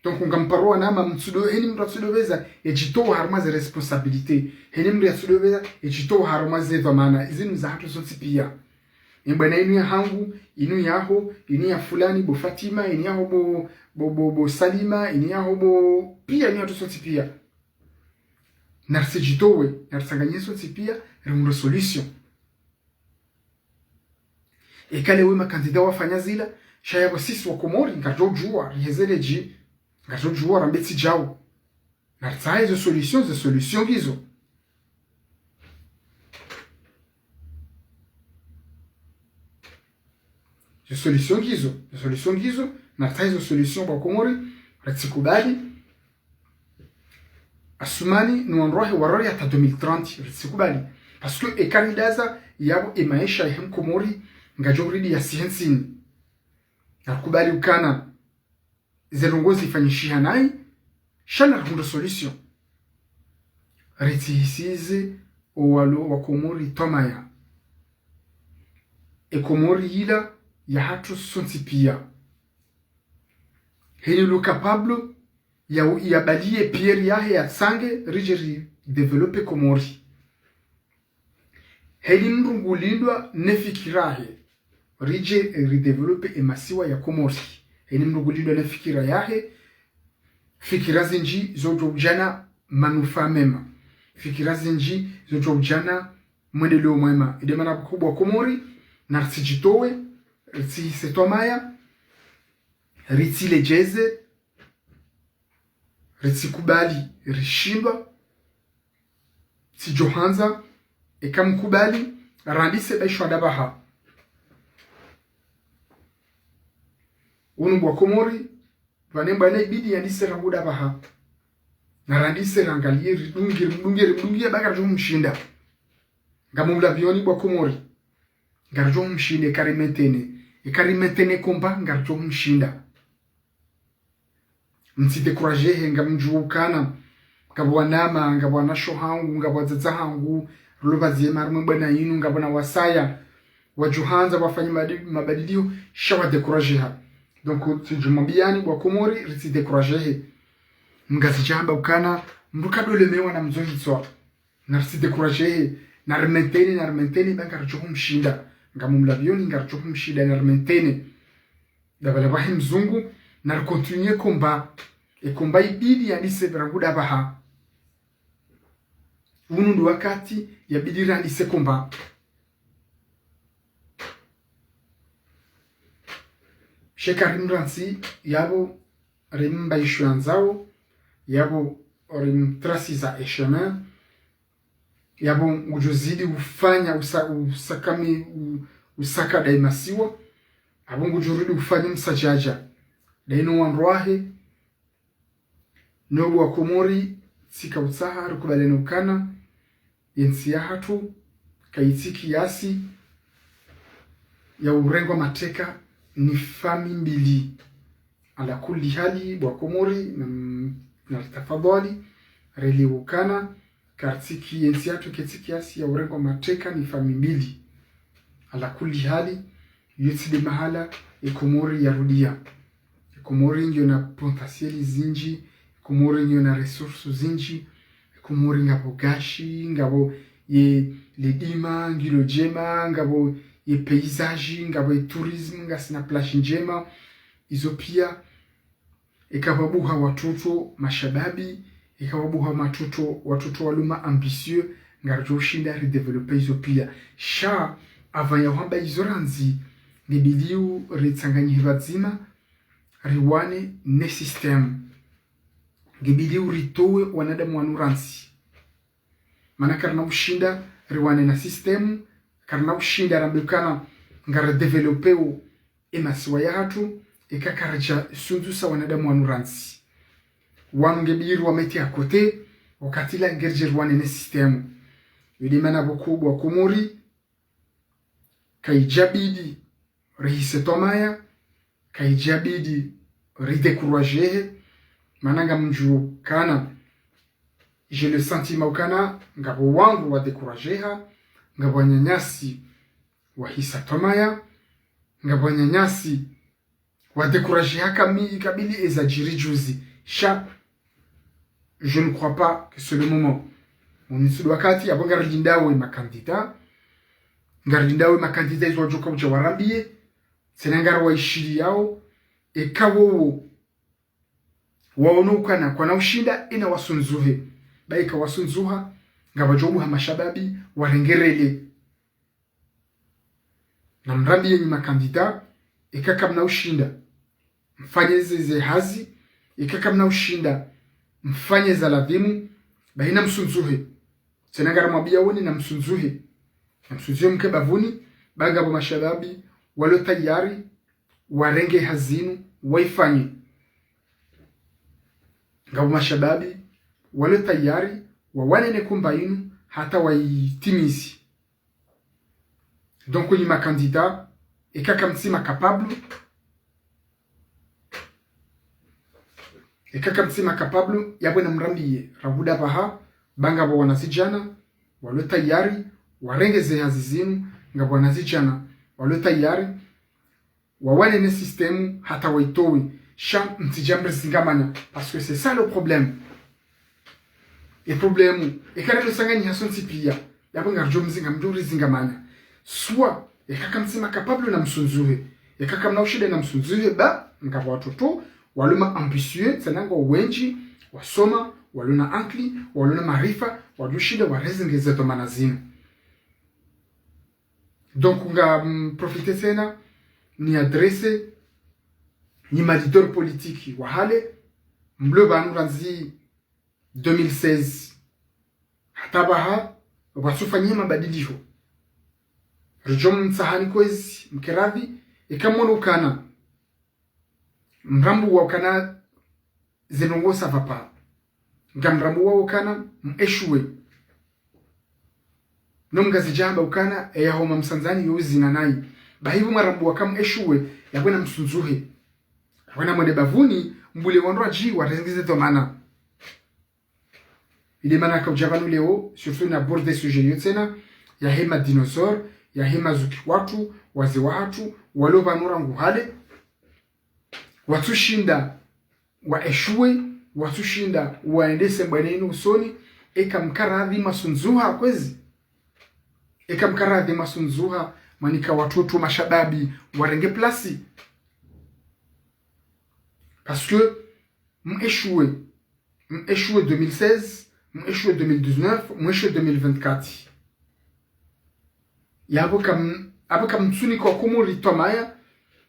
Donc, ngamparo wanama mtsudo, heni mndru atsudo pveza, yedjitowe harumwa ze responsabilité. Heni mndru yatsudo pveza, yedjitowe harumwa ze dhwamana. Izinu zahatru sontsi pia. Ye mbwana inu yahangu, inu yaho, inu ya fulani, bo Fatima, inu yaho bo, bo, bo, bo Salima, inu yaho bo, pia inu yahatru sontsi pia. Naritsidjitowe, naritsanganye sontsi pia, rihundre solution. Eka leo ye makandida wafanya zila, sha yapvo sisi Wakomori, ngaridjo djuwa, riheze ledji, ngaridjo djuwa, rambe tsi djao. Naritsahe ze solution, ze solution ngizo. Ze solution ngizo, ze solution ngizo, naritsahe ze solution bo Wakomori, ritsikubali. Asumani, no wandru wahe warore hata deux mille trente, ritsikubali. Parce que eka ridaza, yapvo ye maesha yahe Mkomori, ngadjo uridi yasihe ntsini. Narikubali ukana, ze ndrongo zifanyishiha nayi, sha narihundre solution. Ritsihisize owalo Wakomori twamaya. Ye Komori yila yahatru sontsi pia. Heni lo capable, ya, ya baliye pierre yahe ya tsange, ridje ri développer Komori. Heni mndru ngulindwa ne fikira yahe, ridje ri développer emasiwa ya Komori. Heni mndru ngulindwa ne fikira yahe, fikira zindji zodjo udjana manufaa mema. Fikira zindji zodjo udjana mwendeleo mwema. Inde mana bukubwa Komori, na ritsidjitowe, ritsihise twamaya, ritsiledjeze, ritsikubali rishindwa, tsidjo handza, eka mkubali, randise baishwa dabaha. Unu bwa Komori, pvane mbwana ibidi yandise rangu dabaha. Na randise rangaliye, ridunge, ridunge, ridunge, ba ngaridjo mshinda. Ngamumlapvioni bwa Komori. Ngaridjo mshinda, eka ri maintenir. Eka ri maintenir combat, ngaridjo mshinda. Mtsidécourager he, ngamdjuwa ukana ngapvo wanama, ngapvo wanasho hangu, ngapvo wadzadze hangu, rilo pvadzima harimwa ebwana inu, ngapvo na wasaya wadjo handza wafanye madi-, mabadiliho, sha wadécourager ha. Donc, tsidjumwambiyani bwa Komori, ritsidécourager he. Mngazidjamba ukana mndru kadolemewa na mdzohitswa. Na ritsidécourager he, na rimaintenir, na rimaintenir, ba ngaridjo mshinda. Ngamumlapvioni, ngaridjo mshinda, na rimaintenir. Dabala bahi mzungu, na ricontinuer combat. E combat ibidi yandise rangu dabaha. Unu ndo wakati yabidi randise combat. Sha eka rimrandzi, yapvo rimbaishwa ndzao, yapvo rimtrasiza e chemin, yapvo ngudjo zidi ufanya usa-, usakami-, u-, usaka daima siwa, yapvo ngudjo rudi ufanya msadjadja. Daino wandru wahe, no bwa Komori, tsika utsaha, rikubalene ukana, yentsi yahatru, kayitsi kiasi ya urengwa mateka ni fami mbili. Ala kulli hali, bwa Komori, na, na tafadhali, relewe ukana, kartsi ki-, yentsi yahatru kayitsi kiasi ya urengwa mateka ni fami mbili. Ala kulli hali, yotsi nde mahala, e Komori yarudia. E Komori ngiyo na potentiel zindji, e Komori ngiyo na ressources zindji, e Komori ngapvo gashi, ngapvo ye ledima, ngilo djema, ngapvo ye paysage, ngapvo ye tourisme, ngasina plage ndjema. Izo pia, eka pvwabuha watoto mashababi, eka pvwabuha matoto, watoto walo ma ambitieux, ngaridjo shinda ridévelopper izo pia. Sha, avant ya hwamba izo randzi, ngebidi u ritsanganyihe pvadzima, riwane ne système. Ngebidi u ritowe wanadamu wanu randzi. Mana karina ushinda riwane na système, karina ushinda rambe ukana ngaridéveloppeo emasiwa yahatru, eka karidja sundzusa wanadamu wanu randzi. Wanu ngebidi riwamettre à côté, wakati la ngeridjo riwane ne système. Yo nde mana bukubwa Komori, kayidjabidi rihise twamaya, kayidjabidi ridécourager he, mana ngamdjuo ukana, j'ai le sentiment ukana, ngapvo wandru wadécourager ha, ngapvo wananyasi wahisa twamaya, ngapvo wananyasi wadécourager ha kami-, kabili eza djiri juzi. Sha, je ne crois pas que c'est le moment. Unu tsi ndo wakati, yapvo ngarilindao e makandida. Ngarilindao e makandida izo wadjoka udja warambiye. Tsena ngariwaishiliyao. Eka wowo waono ukana kwana ushinda, ena wasundzuhe. Ba eka wasundzuha, ngapvadjo buha mashababi, warengerele. Na mrambiye nyi makandida, eka kamna ushinda, mfanye ze, ze hazi, eka kamna ushinda, mfanye za ladhimu, bahi na msundzuhe. Tsena ngarimwambiyaoni na msundzuhe. Na msundzuhe mke bavuni, ba ngapvo mashababi, walo tayari, warenge hazi inu, waifanye. Ngapvo mashababi, walo tayari, wawane ne combat inu, hata waitimizi. Donc, nyi makandida, eka kamtsi ma capable, eka kamtsi ma capable, yapvo na mrambiye, ravuda pvaha, ba ngapvo wanazidjana, walo tayari, warenge ze hazi zinu, ngapvo wanazidjana, walo tayari, wawane ne système, hata waitowe. Sha mtsidja mrizingamanya, parce que c'est ça le problème. E problème, eka rado sanganyiha sontsi piya, yapvo ngaridjo mzinga, mdjo rizingamanya. Soit, eka kamtsi ma capable na msundzuhe. Eka kamna ushida na msundzuhe, ba, ngapvo watoto, walo ma ambitieux, tsena ngwao wendji, wasoma, walo na ankili, walo na maarifa, wadjo shinda warenge ze dhwamana zinu. Donc, ngam profiter tsena, ni adresser, nyi ma leaders politiques wa hale, mlo pvanu randzi deux mille seize. Hata pvaha, pvwatsufanywa mabadiliho. Ridjo mtsahani kwezi, mkeradhi, eka mwono ukana. Mrambuwa ukana zendrongoo ça va pas. Ngamrambuwa ukana, mu échouer. No mngazidja hamba ukana, eya homa msandzani yo uzina nayi. Bahi pvo mwarambuwa ka mu échouer, yapvo na msundzuhe. Yapvo na mwende bapvuni, mbulie wandru wadji warenge ze dhwamana. Inde mana kaudja pvanu leo, surtout na aborder sujet yo tsena, yahe ma dinosaures, yahe mazuki watru, wazee wahatru, walo pvanu rangu hale, watsushinda wa échouer, watsushinda waendese mbwana inu usoni, eka mkaradhi masundzuha kwezi. Eka mkaradhi masundzuha, mwanika watoto mashababi, warenge place. Parce que, mu échouer, mu échouer deux mille seize, mu échouer deux mille dix-neuf, mu échouer deux mille vingt-quatre. Yapvo kam, apvo kamtsunika wa Komori twamaya,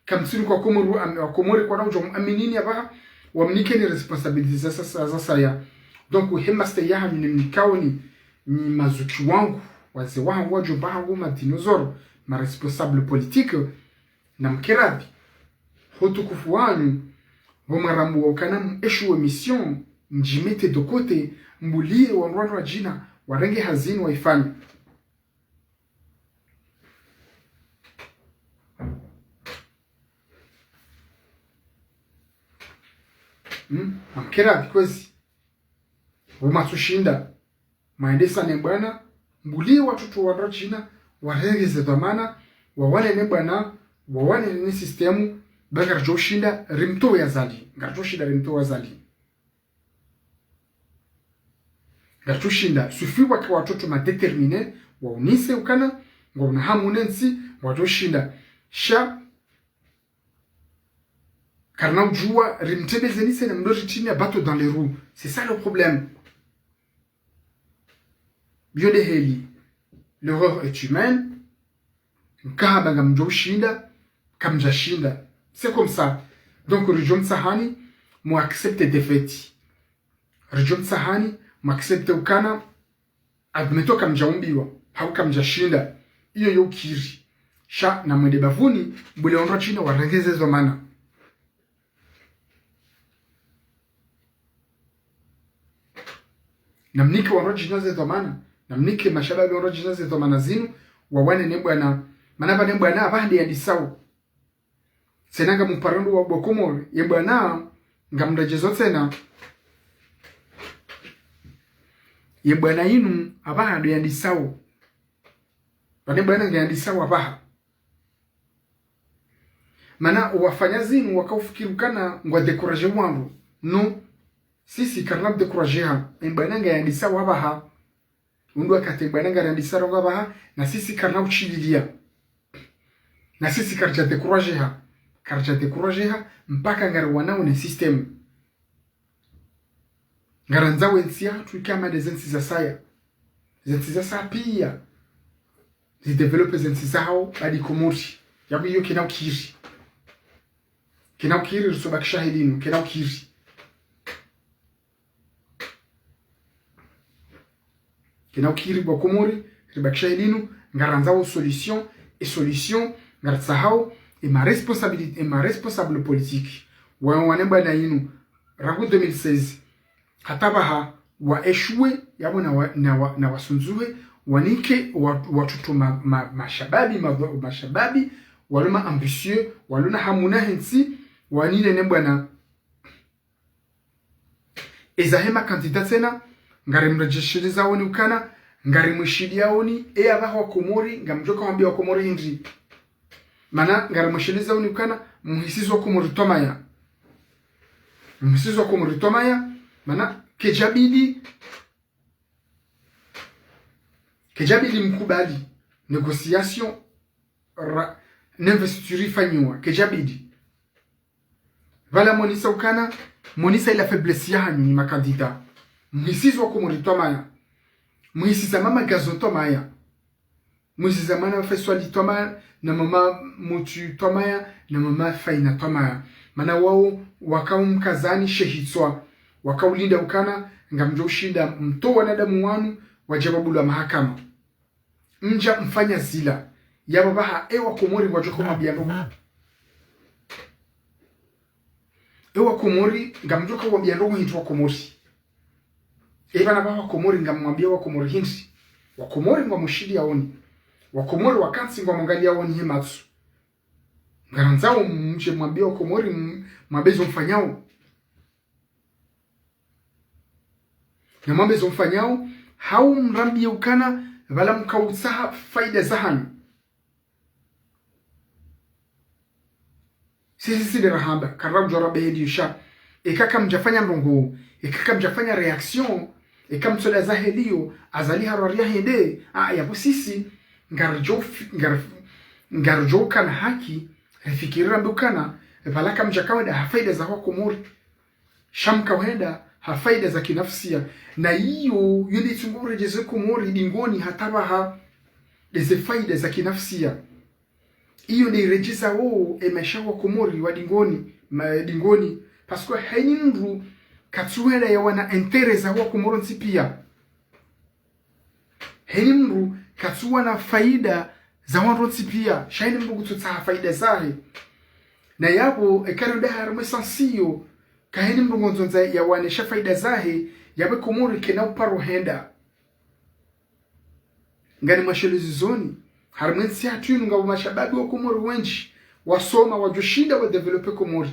kamtsunika wa Komori, wa Komori kwana udjo muaminini apvaha, wamnikeni responsabilité za, za, za, zasaya. Donc, he master yahanyu nimnikaoni, ni mazuki wangu, wazee wahangu, wadjomba hangu, ma dinosaures, ma responsables politiques, na mkeradhi. Ho utukufu wanyu, pvo mwarambuwa ukana mu échouer mission, mdji mettre de côté, mbulie wandru wandru wadjina, warenge hazi inu waifanye. Hmm? Amkeradhi kwezi. Pvo mwatsushinda. Mwaendesa ne mbwana, mbulie watoto wandru wadjina, warenge ze dhwamana, wawane ne mbwana, wawane ne système, ba ngaridjo shinda, rimtowe Azali. Ngaridjo shinda rimtowe Azali. Ngaridjo shinda, suffit wake watoto ma déterminés, waonese ukana, ngwauna hamu ne ntsi, ngwadjo shinda. Sha, karina udjuwa, rimtebezeni tsena mdo ritinia bâton dans les roues. C'est ça le problème. Yo nde heli. L'erreur est humaine. Nkahamba ngamdjo ushinda, kamdja shinda. C'est comme ça. Donc, ridjo mtsahani, mu accepter défaite. Ridjo mtsahani, mu accepter ukana, admettons kamdja umbiwa, hau kamdja shinda. Iyo yo ukiri. Sha na mwende bapvuni, mbulie wandru wadjina warenge ze dhwamana. Na mnike wandru wadjina ze dhwamana, na mnike mashababi wandru wadjina ze dhwamana zinu, wawane ne mbwana, mana pvwa ne mbwana apvaha nde yandisao. Tsena ngamparendo wa bo Komori, ye mbwana, ngamredjezo tsena. Ye mbwana inu, apvaha nde yandisao. Pvwa ne mbwana nge yandisao apvaha. Mana wafanya zinu wakaufikiri ukana ngwa décourager wandru. Non. Sisi karina décourager ha. Ye mbwana nge yandisao apvaha. Undru wakati mbwana ngarandisao apvaha, na sisi karina uchililia. Na sisi karidja décourager ha. Karidja décourager ha, mpaka ngariwanao ne système. Ngarandzao entsi yahatru ike hama nde zentsi zasaya. Zentsi zasaya piya. Zi développer zentsi zahao, badi Komori. Yapvo iyo kena ukiri. Kena ukiri, ritsobakisha heli inu, kena ukiri. Kena ukiri bo Komori, ribakisha heli inu, ngarandzao solution, e solution, ngaritsahao, e ma responsabilité, e ma responsable politique. Wa, wane mbwana inu, rangu deux mille seize. Hata pvaha, wa échouer, yapvo na wa, na wa, na wasundzuhe, wanike, wa, watoto ma, ma, mashababi, ma, mashababi, walo ma ambitieux, walo na hamu na hentsi, wanine ne mbwana. Eza hema candidat tsena, ngarimredjeshelezaoni ukana, ngarimwishiliaoni, eya pvaha wa Komori, ngamdjoka wambia wa Komori hindri. Mana, ngarimwishilizaoni ukana, muhisizo wa Komori twamaya. Mhisizo wa Komori twamaya, mana kedjabidi, kedjabidi mkubali négociation ra, ne investiture ifanyiwa, kedjabidi. Pvala monisa ukana, monisa ila faiblesse yahanyu nyi makandida. Mhisizo wa Komori twamaya. Mhisiza mama Gazo twamaya. Mhisiza mama Faiswali twamaya, na mama Mutu twamaya, na mama Faina twamaya. Mana wao wakao mkazani shehitswa. Wakao ulinda ukana, ngamdjo ushinda mtowa wanadamu wanu, wadje wabulwa mahakama. Mdja mfanya zila. Yapvo pvaha, ewa Komori ngwadjo ka wambiya ndrongo. Ewa Komori, ngamdjo ka wambiya ndrongo hindri wa Komori. Epvana pvaha wa Komori, ngamwambiya wa Komori hindri. Wa Komori ngwamushiliyaoni. Wa Komori wakantsi ngwamwangaliyaoni he matso. Ngarandzao mdje mwambiye wa Komori, m-, mwambe zo mfanyao. Na mwambe zo mfanyao, hau mrambiye ukana, pvala mkautsaha faida zahanyu. Sisi sisi nde rahamba, karira udjo ramba heli yo sha. Eka kamdjafanya ndrongo, eka kamdjafanya réaction, eka mtsoda za heli yo, Azali harwariya hende, a, yapvo sisi, ngaridjo fi-, ngar-, ngaridjo kana haki, rifikiri rambe ukana, pvala kamdjaka wenda ha faida za wa Komori. Sha mka wenda ha faida za kinafsia. Na iyo, yo nde itsungo uredjeze Komori, dingoni hata pvaha, ndeze faida za kinafsia. Iyo nde iredjeza wo, e maesha wa Komori wa dingoni, ma, dingoni. Parce que hayini mndru katsuwenda yawana intérêt za wa Komori ntsi piya. Hayini mndru katsuwana faida za wandru ntsi piya. Sha hayini mndru kutsutsaha faida zahe. Na yapvo, eka renda harimwa e sens iyo, kahayini mndru ngondzondza yawane sha faida zahe, yapvo Komori kayina uparo henda. Ngani mwashelezi zoni, harimwa e ntsi yahatru yinu ngapvo mashababi wa Komori wendji, wasoma, wadjoshinda wa développer Komori.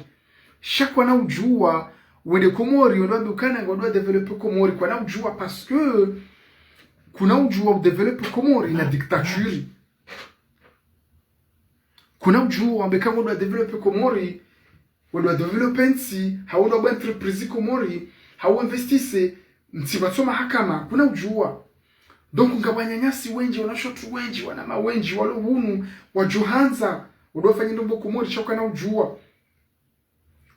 Sha kwana udjuwa, wende Komori, wende wambe ukana ngwendo wa développer Komori, kwana udjuwa parce que kuna udjuwa u développer Komori na dictature. Kuna udjuwa wambe ka ngwendo wa développer Komori, wendo wa développer ntsi, hau wendo wa entreprise Komori, hau investir ntsi pvatso mahakama, kuna udjuwa. Donc, ngapvo wananyasi wendji, wanashe watru wendji, wanama wendji, walo hunu, wadjohandza, wende wafanye ndrongoo Komori, sha kwana udjuwa.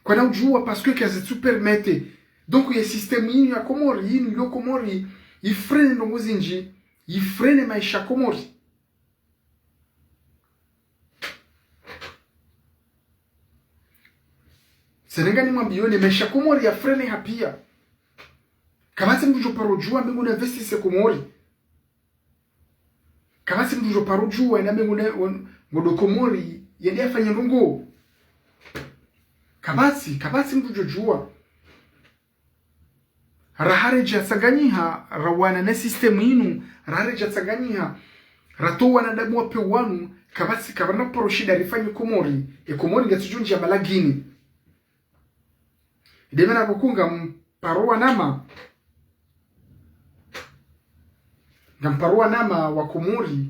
Kwana udjuwa, parce que kazitsu permettre. Donc, ye système yinu ya Komori, yinu yo Komori, yi freine ndrongoo zindji, yi freine maesha Komori. Tsenenga nimwambiyeni, maesha Komori ya freine ha piya. Kapvatsi mndru djo paro djuwa mbe nguna investir Komori. Kapvatsi mndru djo paro djuwa ena mbe nguna, ngwendo Komori, yende yafanye ndrongoo. Kapvatsi, kapvatsi mndru djo djuwa. Raha redja tsanganyiha, rawana ne système yinu, raha redja tsanganyiha, ratowa wanadamu wa pewu wanu, kapvatsi, kapvana paro shinda rifanye Komori, e Komori ngatsudjo ndjiya malagini. Ndemana pvoku ngamparo wanama, ngamparo wanama wa Komori,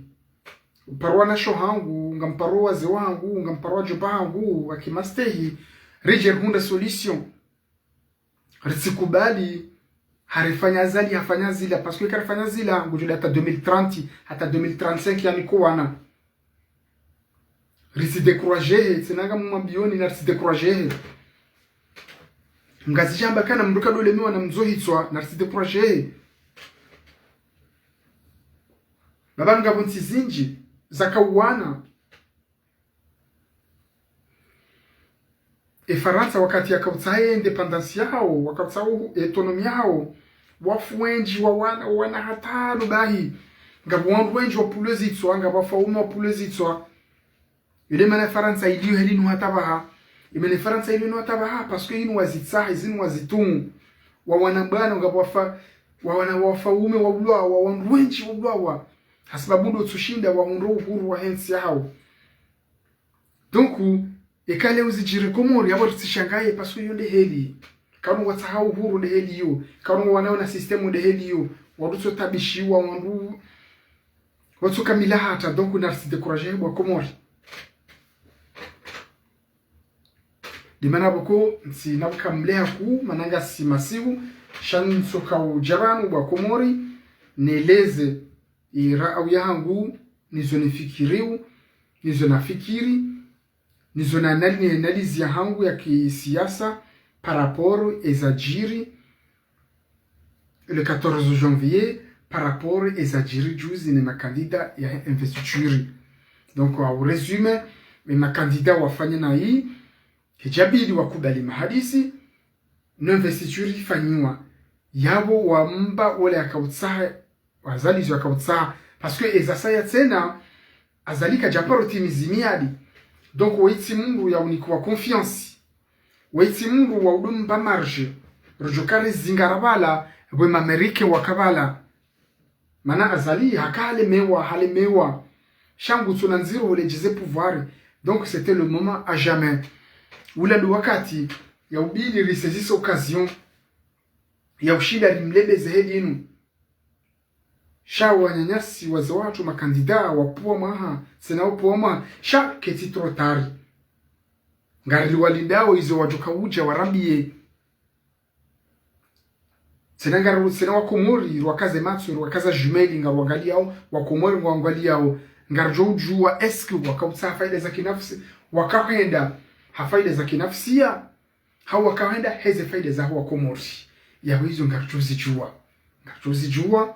mparo wanashe wahangu, ngamparo wazee wahangu, ngamparo wadjomba hangu, wa kimastehi, ridje rihundre solution. Ritsikubali, harifanya Azali, hafanya zila, parce que karifanya zila, ngudjo hata deux mille trente, hata deux mille trente-cinq yani kowana. Ritsi décourager he, tsenenga mumwambiyeni na ritsi décourager he. Ngazidjamba kana mndru kadjo lemewa na mdzohitswa, na ritsi décourager he. Baba ngapvo ntsi zindji, zaka uwana. E Farantsa wakati yakautsaha ye indépendance yahawo, wakautsaha u-, autonomie yahawo, wafu wendji wa wana, wana hatanu bahi. Ngapvo wandru wendji wapvulwa zitswa, ngapvo wafaume wapvulwa zitswa. Yo ndemana Farantsa iliyo heli nu hata pvaha. Imana Farantsa iliyo nu hata pvaha, parce que yinu wazitsaha, zinu wazitumu. Wawana mbwana, ngapvo wafa-, wawana wafaume waulwawa, wandru wendji waulwawa. Hasababu ndo tsushinda wahundre uhuru wahe ntsi yahawo. Donc, eka leo zidjiri Komori, yapvo ritsishangaye, parce que yo nde heli. Kanu watsaha uhuru nde heli yo. Kanu wanawo na système nde heli yo. Wandru watsotabishiwa, wandru watsokamila hata, donc na ritsi décourager he bo wa Komori. Ndemana pvoko ntsina pvuka mleha ku, mana ngasi masihu, sha ntsoka udja pvanu bo wa Komori, neleze ira'au yahangu, nizo nifikiriu, nizo nafikiri, nizo na anali-, ne analyse yahangu ya kisiasa, par rapport ezadjiri le quatorze janvier, par rapport ezadjiri juzi ne makandida ya investiture. Donc, au résumé, e makandida wafanya nayi, hidjabidi wakubali mahadisi, no investiture ifanyiwa. Yapvo wamba ole akautsaha, Azali zo akautsaha. Parce que ezasaya tsena, Azali kadjaparo timizi miadi. Donc, waitsi mndru ya unikiwa confiance. Waitsi mndru wa udo mba marge. Rodjo kari zingara pvala, pvwe ma Américains waka pvala. Mana Azali, haka halemewa, halemewa. Sha ngu tsona ndziro holedjeze pouvoir. Donc, c'était le moment à jamais. Ula ndo wakati, ya ubidi risaisisse occasion, ya ushinda rimlebeze he dinu. Sha wananyasi waze watru makandida, wapvua mwaha, tsena wapvua mwaha, sha ketsi trop tard. Ngari walindao izo wadjoka udja warambiye. Tsena ngari, tsena wa Komori, rwakaze matso, rwakaza jumelles, ngari wangaliyao, wa Komori ngwa wangaliyao. Ngaridjo udjua, est-ce que wakautsaha faida za kinafsi, wakahenda ha faida za kinafsia, hau wakahenda heze faida zaho wa Komori. Yapvo izo ngaridjo zidjua. Ngaridjo zidjua,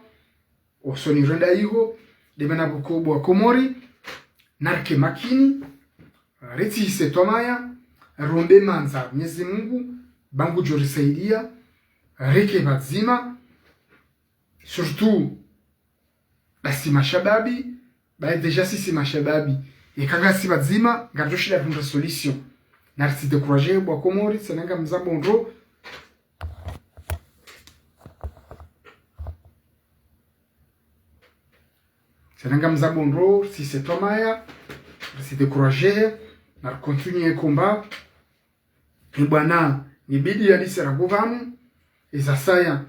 osoni renda iho, ndemana pvoko bo wa Komori, narike makini, ritsihise twamaya, rombe mandza Mwenyezi Mungu, ba ngudjo risaidia, rike pvadzima, surtout, basi mashababi, ba déjà sisi mashababi, eka ngasi pvadzima, ngaridjo shinda rihundra solution. Naritsi décourager bo wa Komori, tsena ngamzambo ndro, tsena ngamzambo ndro, ritsihise twamaya, ritsi décourager, nari continuer combat. E bwana, nibidi ya lisera ngu pvanu, ezasaya,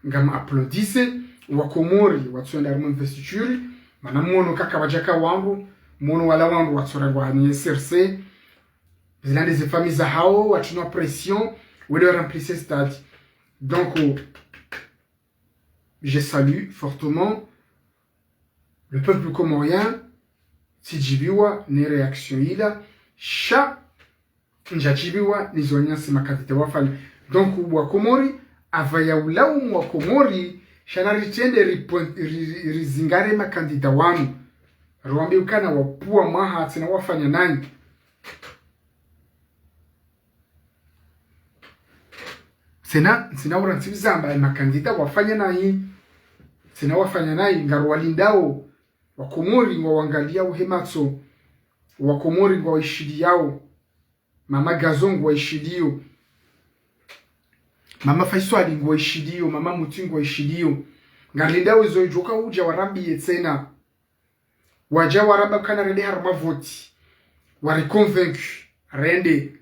ngam applaudisse, wa Komori, watsoenda harimwa investiture, mana mwono kaka wadjaka wandru, mwono wala wandru watsorengwa hani C R C, zilande ze famille zahao, watrinwa pression, wende wa remplisse stade. Donc, je salue fortement le peuple comorien, tsidjibiwa ne réaction ila, sha ndjadjibiwa nizo wananyasi makandida wafanya. Donc, wa Komori, apvaya ulaumu wa Komori, sha naritrende ripon-, ri-, ri-, rizingare makandida wanu. Riwambe ukana wapvua mwaha tsena wafanya nayi. Tsena, tsena ura ntsi uzamba, e makandida wafanya nayi. Tsena wafanya nayi, ngari walindao. Wa Komori ngwa wangaliyao he matso. Wa Komori ngwa waishiliyao. Mama Gazo ngwa waishiliyo. Mama Faiswali ngwa waishiliyo. Mama Muti ngwa waishiliyo. Ngarilindao izo idjoka udja warambiye tsena. Wadja waramba ukana rende harimwa voti. Wari convaincu. Rende.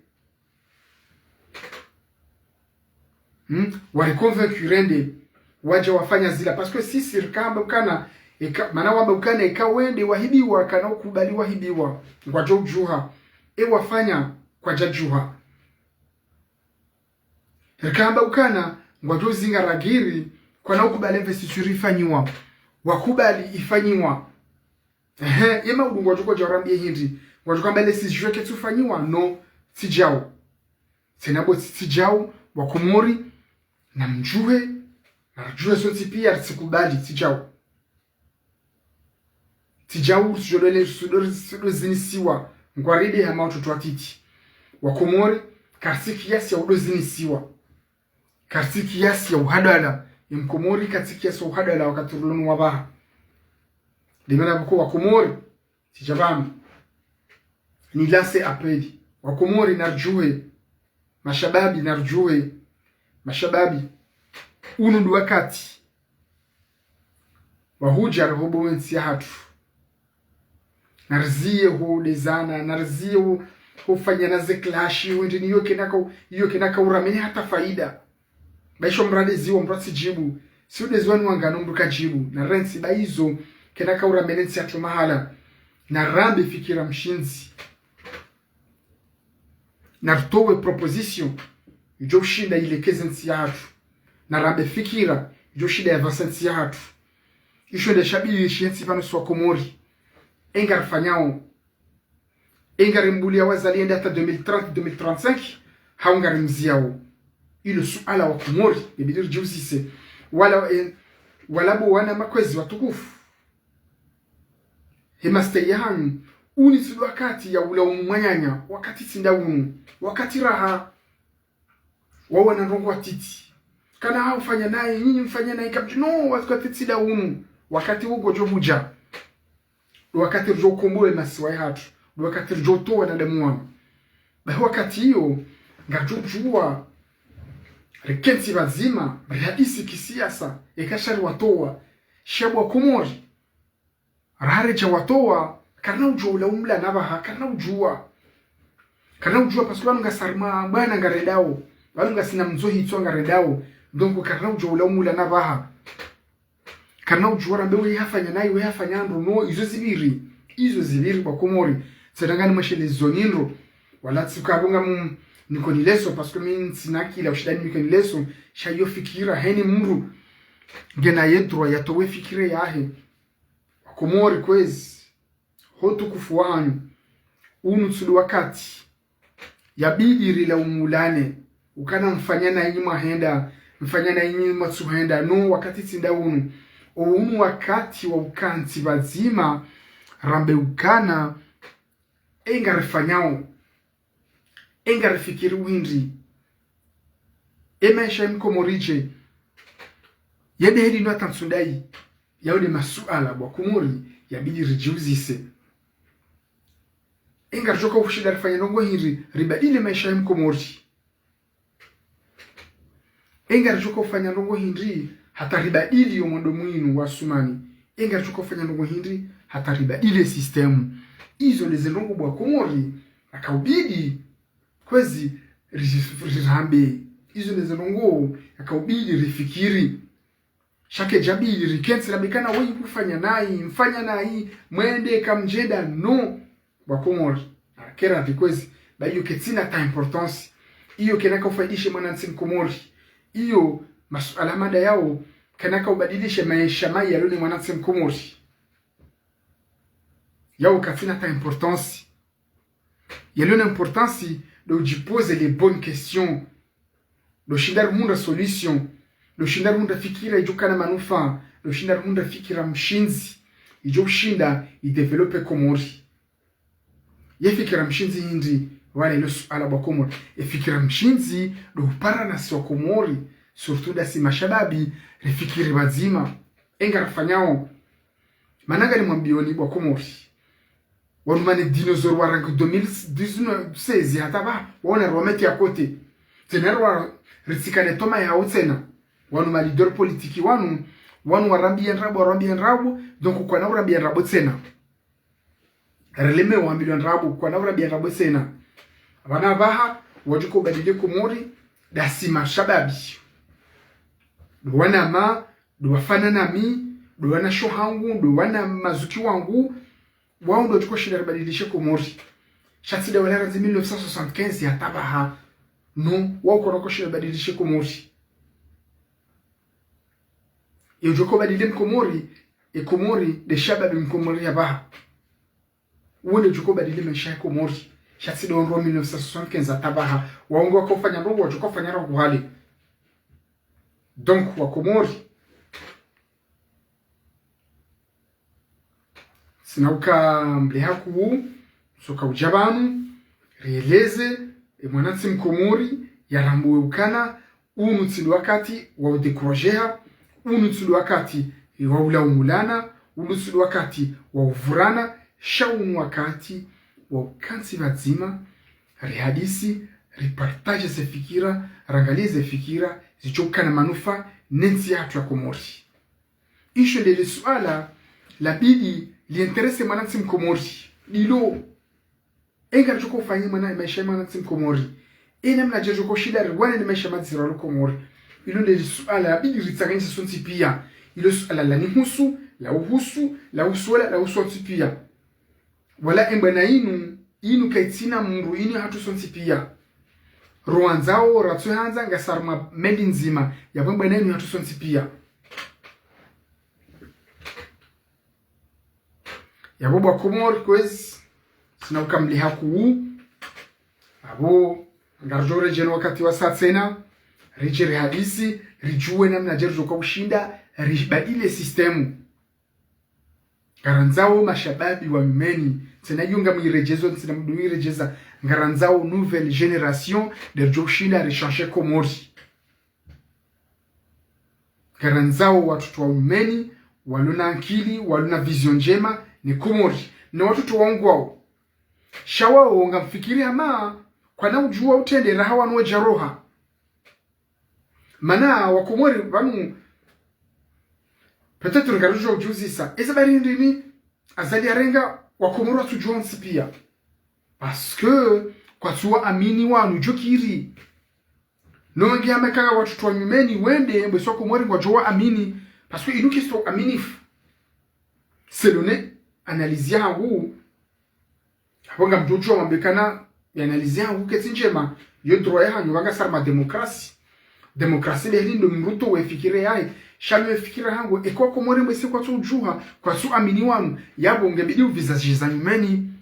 Hmm? Wari convaincu rende. Wadja wafanya zila. Parce que sisi rikamba ukana, eka, mana wamba ukana eka wende wahibiwa, kana ukubali wahibiwa. Ngwadjo udjuha. E wafanya kwadjadjuha. Rikamba ukana, ngwadjo zingara giri, kwana ukubali investiture ifanyiwa. Wakubali ifanyiwa. Ehe, ye maudu ngwadjo kodja warambiye hindri. Ngwadjo kamba le six juillet ketsufanyiwa, no, tsidjao. Tsena bo tsi-, tsidjao, wa Komori, namdjuhe, naridjuhe sontsi piya, ritsikubali, tsidjao. Tsidjao, ritsidjo dole, ritsidjo, ritsidjo zinisiwa, ngwaride hama watoto watiti. Wa Komori, karitsi kiasi ya udo zinisiwa. Karitsi kiasi ya uhadala, e Mkomori karitsi kiasi ya uhadala wakati rilo nu wapvaha. Ndemana pvoko wa Komori, tsidja pvanu. Ni lance appel. Wa Komori naridjuhe. Mashababi naridjuhe. Mashababi. Unu ndo wakati. Wahudja rihobo we ntsi yahatru. Nariziye ho dezana, nariziye ho, ho fanyana ze clash, ho ndini iyo kenaka, iyo kenaka uramene hata faida. Ba isho mrade ziwa mdru atsidjibu. Si ude ziwa ni wangano mdru kadjibu. Narentsi ba izo kenaka uramene ntsi yahatru mahala. Narambe fikira mshindzi. Na ritowe proposition, idjo ushinda ilekeze ntsi yahatru. Na rambe fikira, idjo ushinda yavanse ntsi yahatru. Isho nde sha bidi rishiye ntsi pvanu si Wakomori. Enga rifanyao. Enga rimbulia wazali ende hata deux mille trente, deux mille trente-cinq, hau nga rimziao. Ilo suala Wakomori, ibidi ridjiuzise. Wala, eh, wala bo wana makwezi watukufu. He mastehi yahanyu, unu tsi ndo wakati ya ula umwananya, wakati tsi nda unu, wakati raha, wawana ndrongo watiti. Kana hau fanya nayi, nyinyi mfanya nayi, kamdji, no, wakati tsi nda unu, wakati wo ngodjo hudja. Ndo wakati ridjo ukomboa ye masiwa yahatru, ndo wakati ridjo utowa wanadamu wanu. Bahi wakati iyo, ngaridjo djuwa, rikentsi pvadzima, rihadisi kisiasa, eka sha riwatowa, sha bo Wakomori. Raha redja watowa, karina udjuwa ula umla na pvaha, karina udjuwa. Karina udjuwa, parce que pvanu ngasi harumwa bwana ngarendao, pvanu ngasina mdzohi itswa ngarendao, donc karina udjuwa ula umla na pvaha. Karina udjuwa rambe we hafanya nayi, we hafanya ndro, no, izo zipviri. Izo zipviri bo Wakomori. Tsena ngani mwesheleze zo nyindro. Wala tsi uka bo nga mu, niko nileso, parce que mi ntsina akili ya ushinda niko nileso, sha iyo fikira, heni mdru. Ngena ye droit ya towe fikira yahe. Wakomori kwezi. Ho utukufu wahanyu. Unu tsi ndo wakati. Yabidi rilaumulane. Ukana mfanya nayi mwahenda, mfanya nayi mwatsuhenda. No, wakati tsi nda unu. O unu wakati wa ukantsi pvadzima, rambe ukana, enga rifanyao. Enga rifikiri uhindri. E maesha ya Mkomori dje. Yende heli no hata ntsu ndayi. Yawo nde masuala bo Wakomori, yabidi ridjiuzise. Enga ridjoka ushinda rifanye ndrongo hindri, ribadili maesha ya Mkomori. Enga ridjoka ufanya ndrongo hindri, hata ribadili yo mwendo mwinu wa sumani. Enga ridjoka ufanya ndrongo hindri, hata ribadili système. Izo nde ze ndrongo bo Wakomori, yakaubidi, kwezi, ri-, rirambe. Izo nde ze ndrongo, yakaubidi rifikiri. Sha kedjabidi rikentsi rambe ukana weyi kufanya nayi, mfanya nayi, mwende kamdjenda, no. Bo Wakomori. Kera vikwezi, ba iyo ketsina ta importance. Iyo kayina ka ufaidishe mwanantsi Mkomori. Iyo masuala mada yawo, kayina ka ubadilishe maesha mayi yalo ne mwanantsi Mkomori. Yawo katsina ta importance. Yalo na importance ndo udjipoze les bonnes questions. Ndo ushinda rihundra solution. Ndo ushinda rihundra fikira idjo kana manufaa. Ndo ushinda rihundra fikira mshindzi. Idjo ushinda idévelopper Komori. Ye fikira mshindzi hindri, wala ilo suala bo Wakomori. E fikira mshindzi ndo upara nasi Wakomori. Surtout ndasi mashababi, rifikiri pvadzima. Enga rifanyao. Mana ngani mwambiyoni bo Wakomori. Wanu mana dinosaure wa rangu deux mille dix-neuf, seize, hata pvaha, wanu rwamete ya côté. Tsena rwa, ritsikane toma yawo tsena. Wanu ma leader politique wanu, wanu warambiya ndrabo, warambiya ndrabo, donc kwana urambiya ndrabo tsena. Releme wambilwa ndrabo, kwana urambiya ndrabo tsena. Pvanu pvaha, wadjuka ubadili Komori, ndasi mashababi. Ndo wanama, ndo wafana nami, ndo wanasho hangu, ndo wana mazuki wangu, wawo ndo wadjuka ushinda ribadilishe Komori. Sha tsi nda wala randzi mille neuf cent soixante-quinze hata pvaha. No, wawo kwana wadjuka ushinda ribadilishe Komori. Ye udjuka ubadili Mkomori, e Komori, nde shababi Mkomori ya pvaha. Uwo nde udjuka ubadili maesha ya Komori. Sha tsi nda wandru wa mille neuf cent soixante-quinze hata pvaha. Wawo ngo waka ufanya ndrongo, wadjuka ufanya ndrongo hale. Donc, Wakomori. Tsina uka mleha kuu, soka udja pvanu, rieleze, e mwanantsi Mkomori, yarambuwe ukana, unu tsi ndo wakati wa udécourager, unu tsi ndo wakati wa ulaumulana, unu tsi ndo wakati wa uvurana, sha unu wakati wa ukantsi pvadzima, rihadisi, ripartage ze fikira, rangaliye ze fikira, zidjo kana manufaa, ne ntsi yahatru ya Komori. Isho nde le suala, labidi, liintéresse mwanantsi Mkomori. Ndilo. Enga ridjo ufanya mwana, maesha ya mwanantsi Mkomori. Ena mna dje ridjo ushinda riwane ne maesha madziro yalo Komori. Ilo nde le suala, labidi ritsanganyise sontsi piya. Ilo suala lanihusu, lauhusu, lahusu wala, lahusu sontsi piya. Wala emba na inu, inu kayitsina mndru, inu yahatru sontsi piya. Rohandzao, ratsuhandza, ngasi harumwa meli ndzima. Yapvo mbwana inu yatru sontsi pia. Yapvo bo Komori kwezi, tsina ukamliha kuu. Apvo, ngaridjo redjeni wakati wasa tsena, ridje rihadisi, ridjuwe namnadje ridjo ushinda, ribadili système. Ngarandzao mashababi wa nyumeni, tsena iyo ngamwiredjezo, tsena mdru mwiredjeza, ngarandzao nouvelle génération, nde ridjo ushinda, richanger Komori. Ngarandzao watoto wa nyumeni, walona ankili, walona vision ndjema, ne Komori, ne watoto wa ungwao. Sha wao ngamfikiri hama, kwana udjuwa utrendera hawa nuwe djaroha. Mana wa Komori pvanu, peut-être ngaridjo udjuzisa. Eza bari ndini, Azali yarenga wa Komori watsudjuwa wontsi pia. Parce que, kwatsuwa amini wanu djokiri. Nongi amekanga watoto wa nyumeni wende, mbwese wa Komori ngwadjo wa amini. Parce que inu kisto aminifu. Selon analyse yahangu, apvo ngamdjo udjuwa mambekana, ye analyse yahangu ketsi ndjema, yo droit yahanyu, pvanga sari ma démocratie. Démocratie nde hili ndo mdru utowe fikira yahe, sha mi fikira yahangu, eka wa Komori mbwese kwatsu udjuha, kwatsu amini wanu, yapvo ngebidi u visage za nyumeni.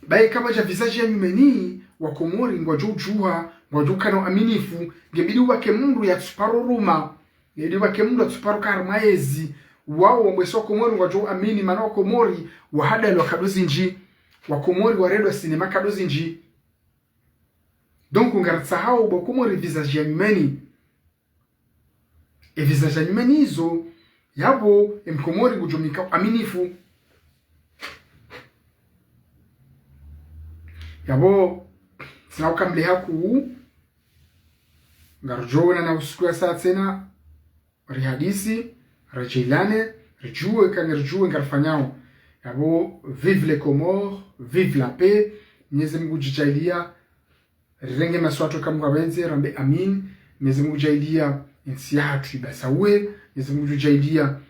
Bayi kapvadja visage ya nyumeni, wa Komori ngwadjo udjuha, ngwadjo ukana uaminifu, ngebidi ubake mdru yatsuparo ruma, ngebidi ubake mdru yatsuparo kari maezi, wao mbwese wa Komori ngwadjo amini, mana wa Komori wahadalwa nkado zindji, wa Komori waredwa sinema nkado zindji. Donc, ngaritsahao bo Komori visage ya nyumeni. E visage ya nyumeni izo, yapvo, e Mkomori ngudjo mnika uaminifu. Yapvo, tsina ukamliha kuu, ngaridjo wonana usiku yasa tsena, rihadisi, redjeilane, ridjuwe, kange ridjuwe, ngarifanyao. Yapvo, vive les Comores, vive la paix, Mnyezi Mungu djidjaaliya, rirenge maswatu eka Mungu apvendze, rambe amin. Mnyezi Mungu djaaliya entsi yahatru ibasauhe. Mnyezi Mungu djaaliya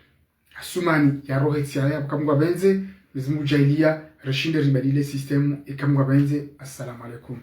Asumani yarohe entsi yahe eka Mungu apvendze. Mnyezi Mungu djaaliya rishinde ribadili système eka Mungu apvendze. Assalamu alaikum.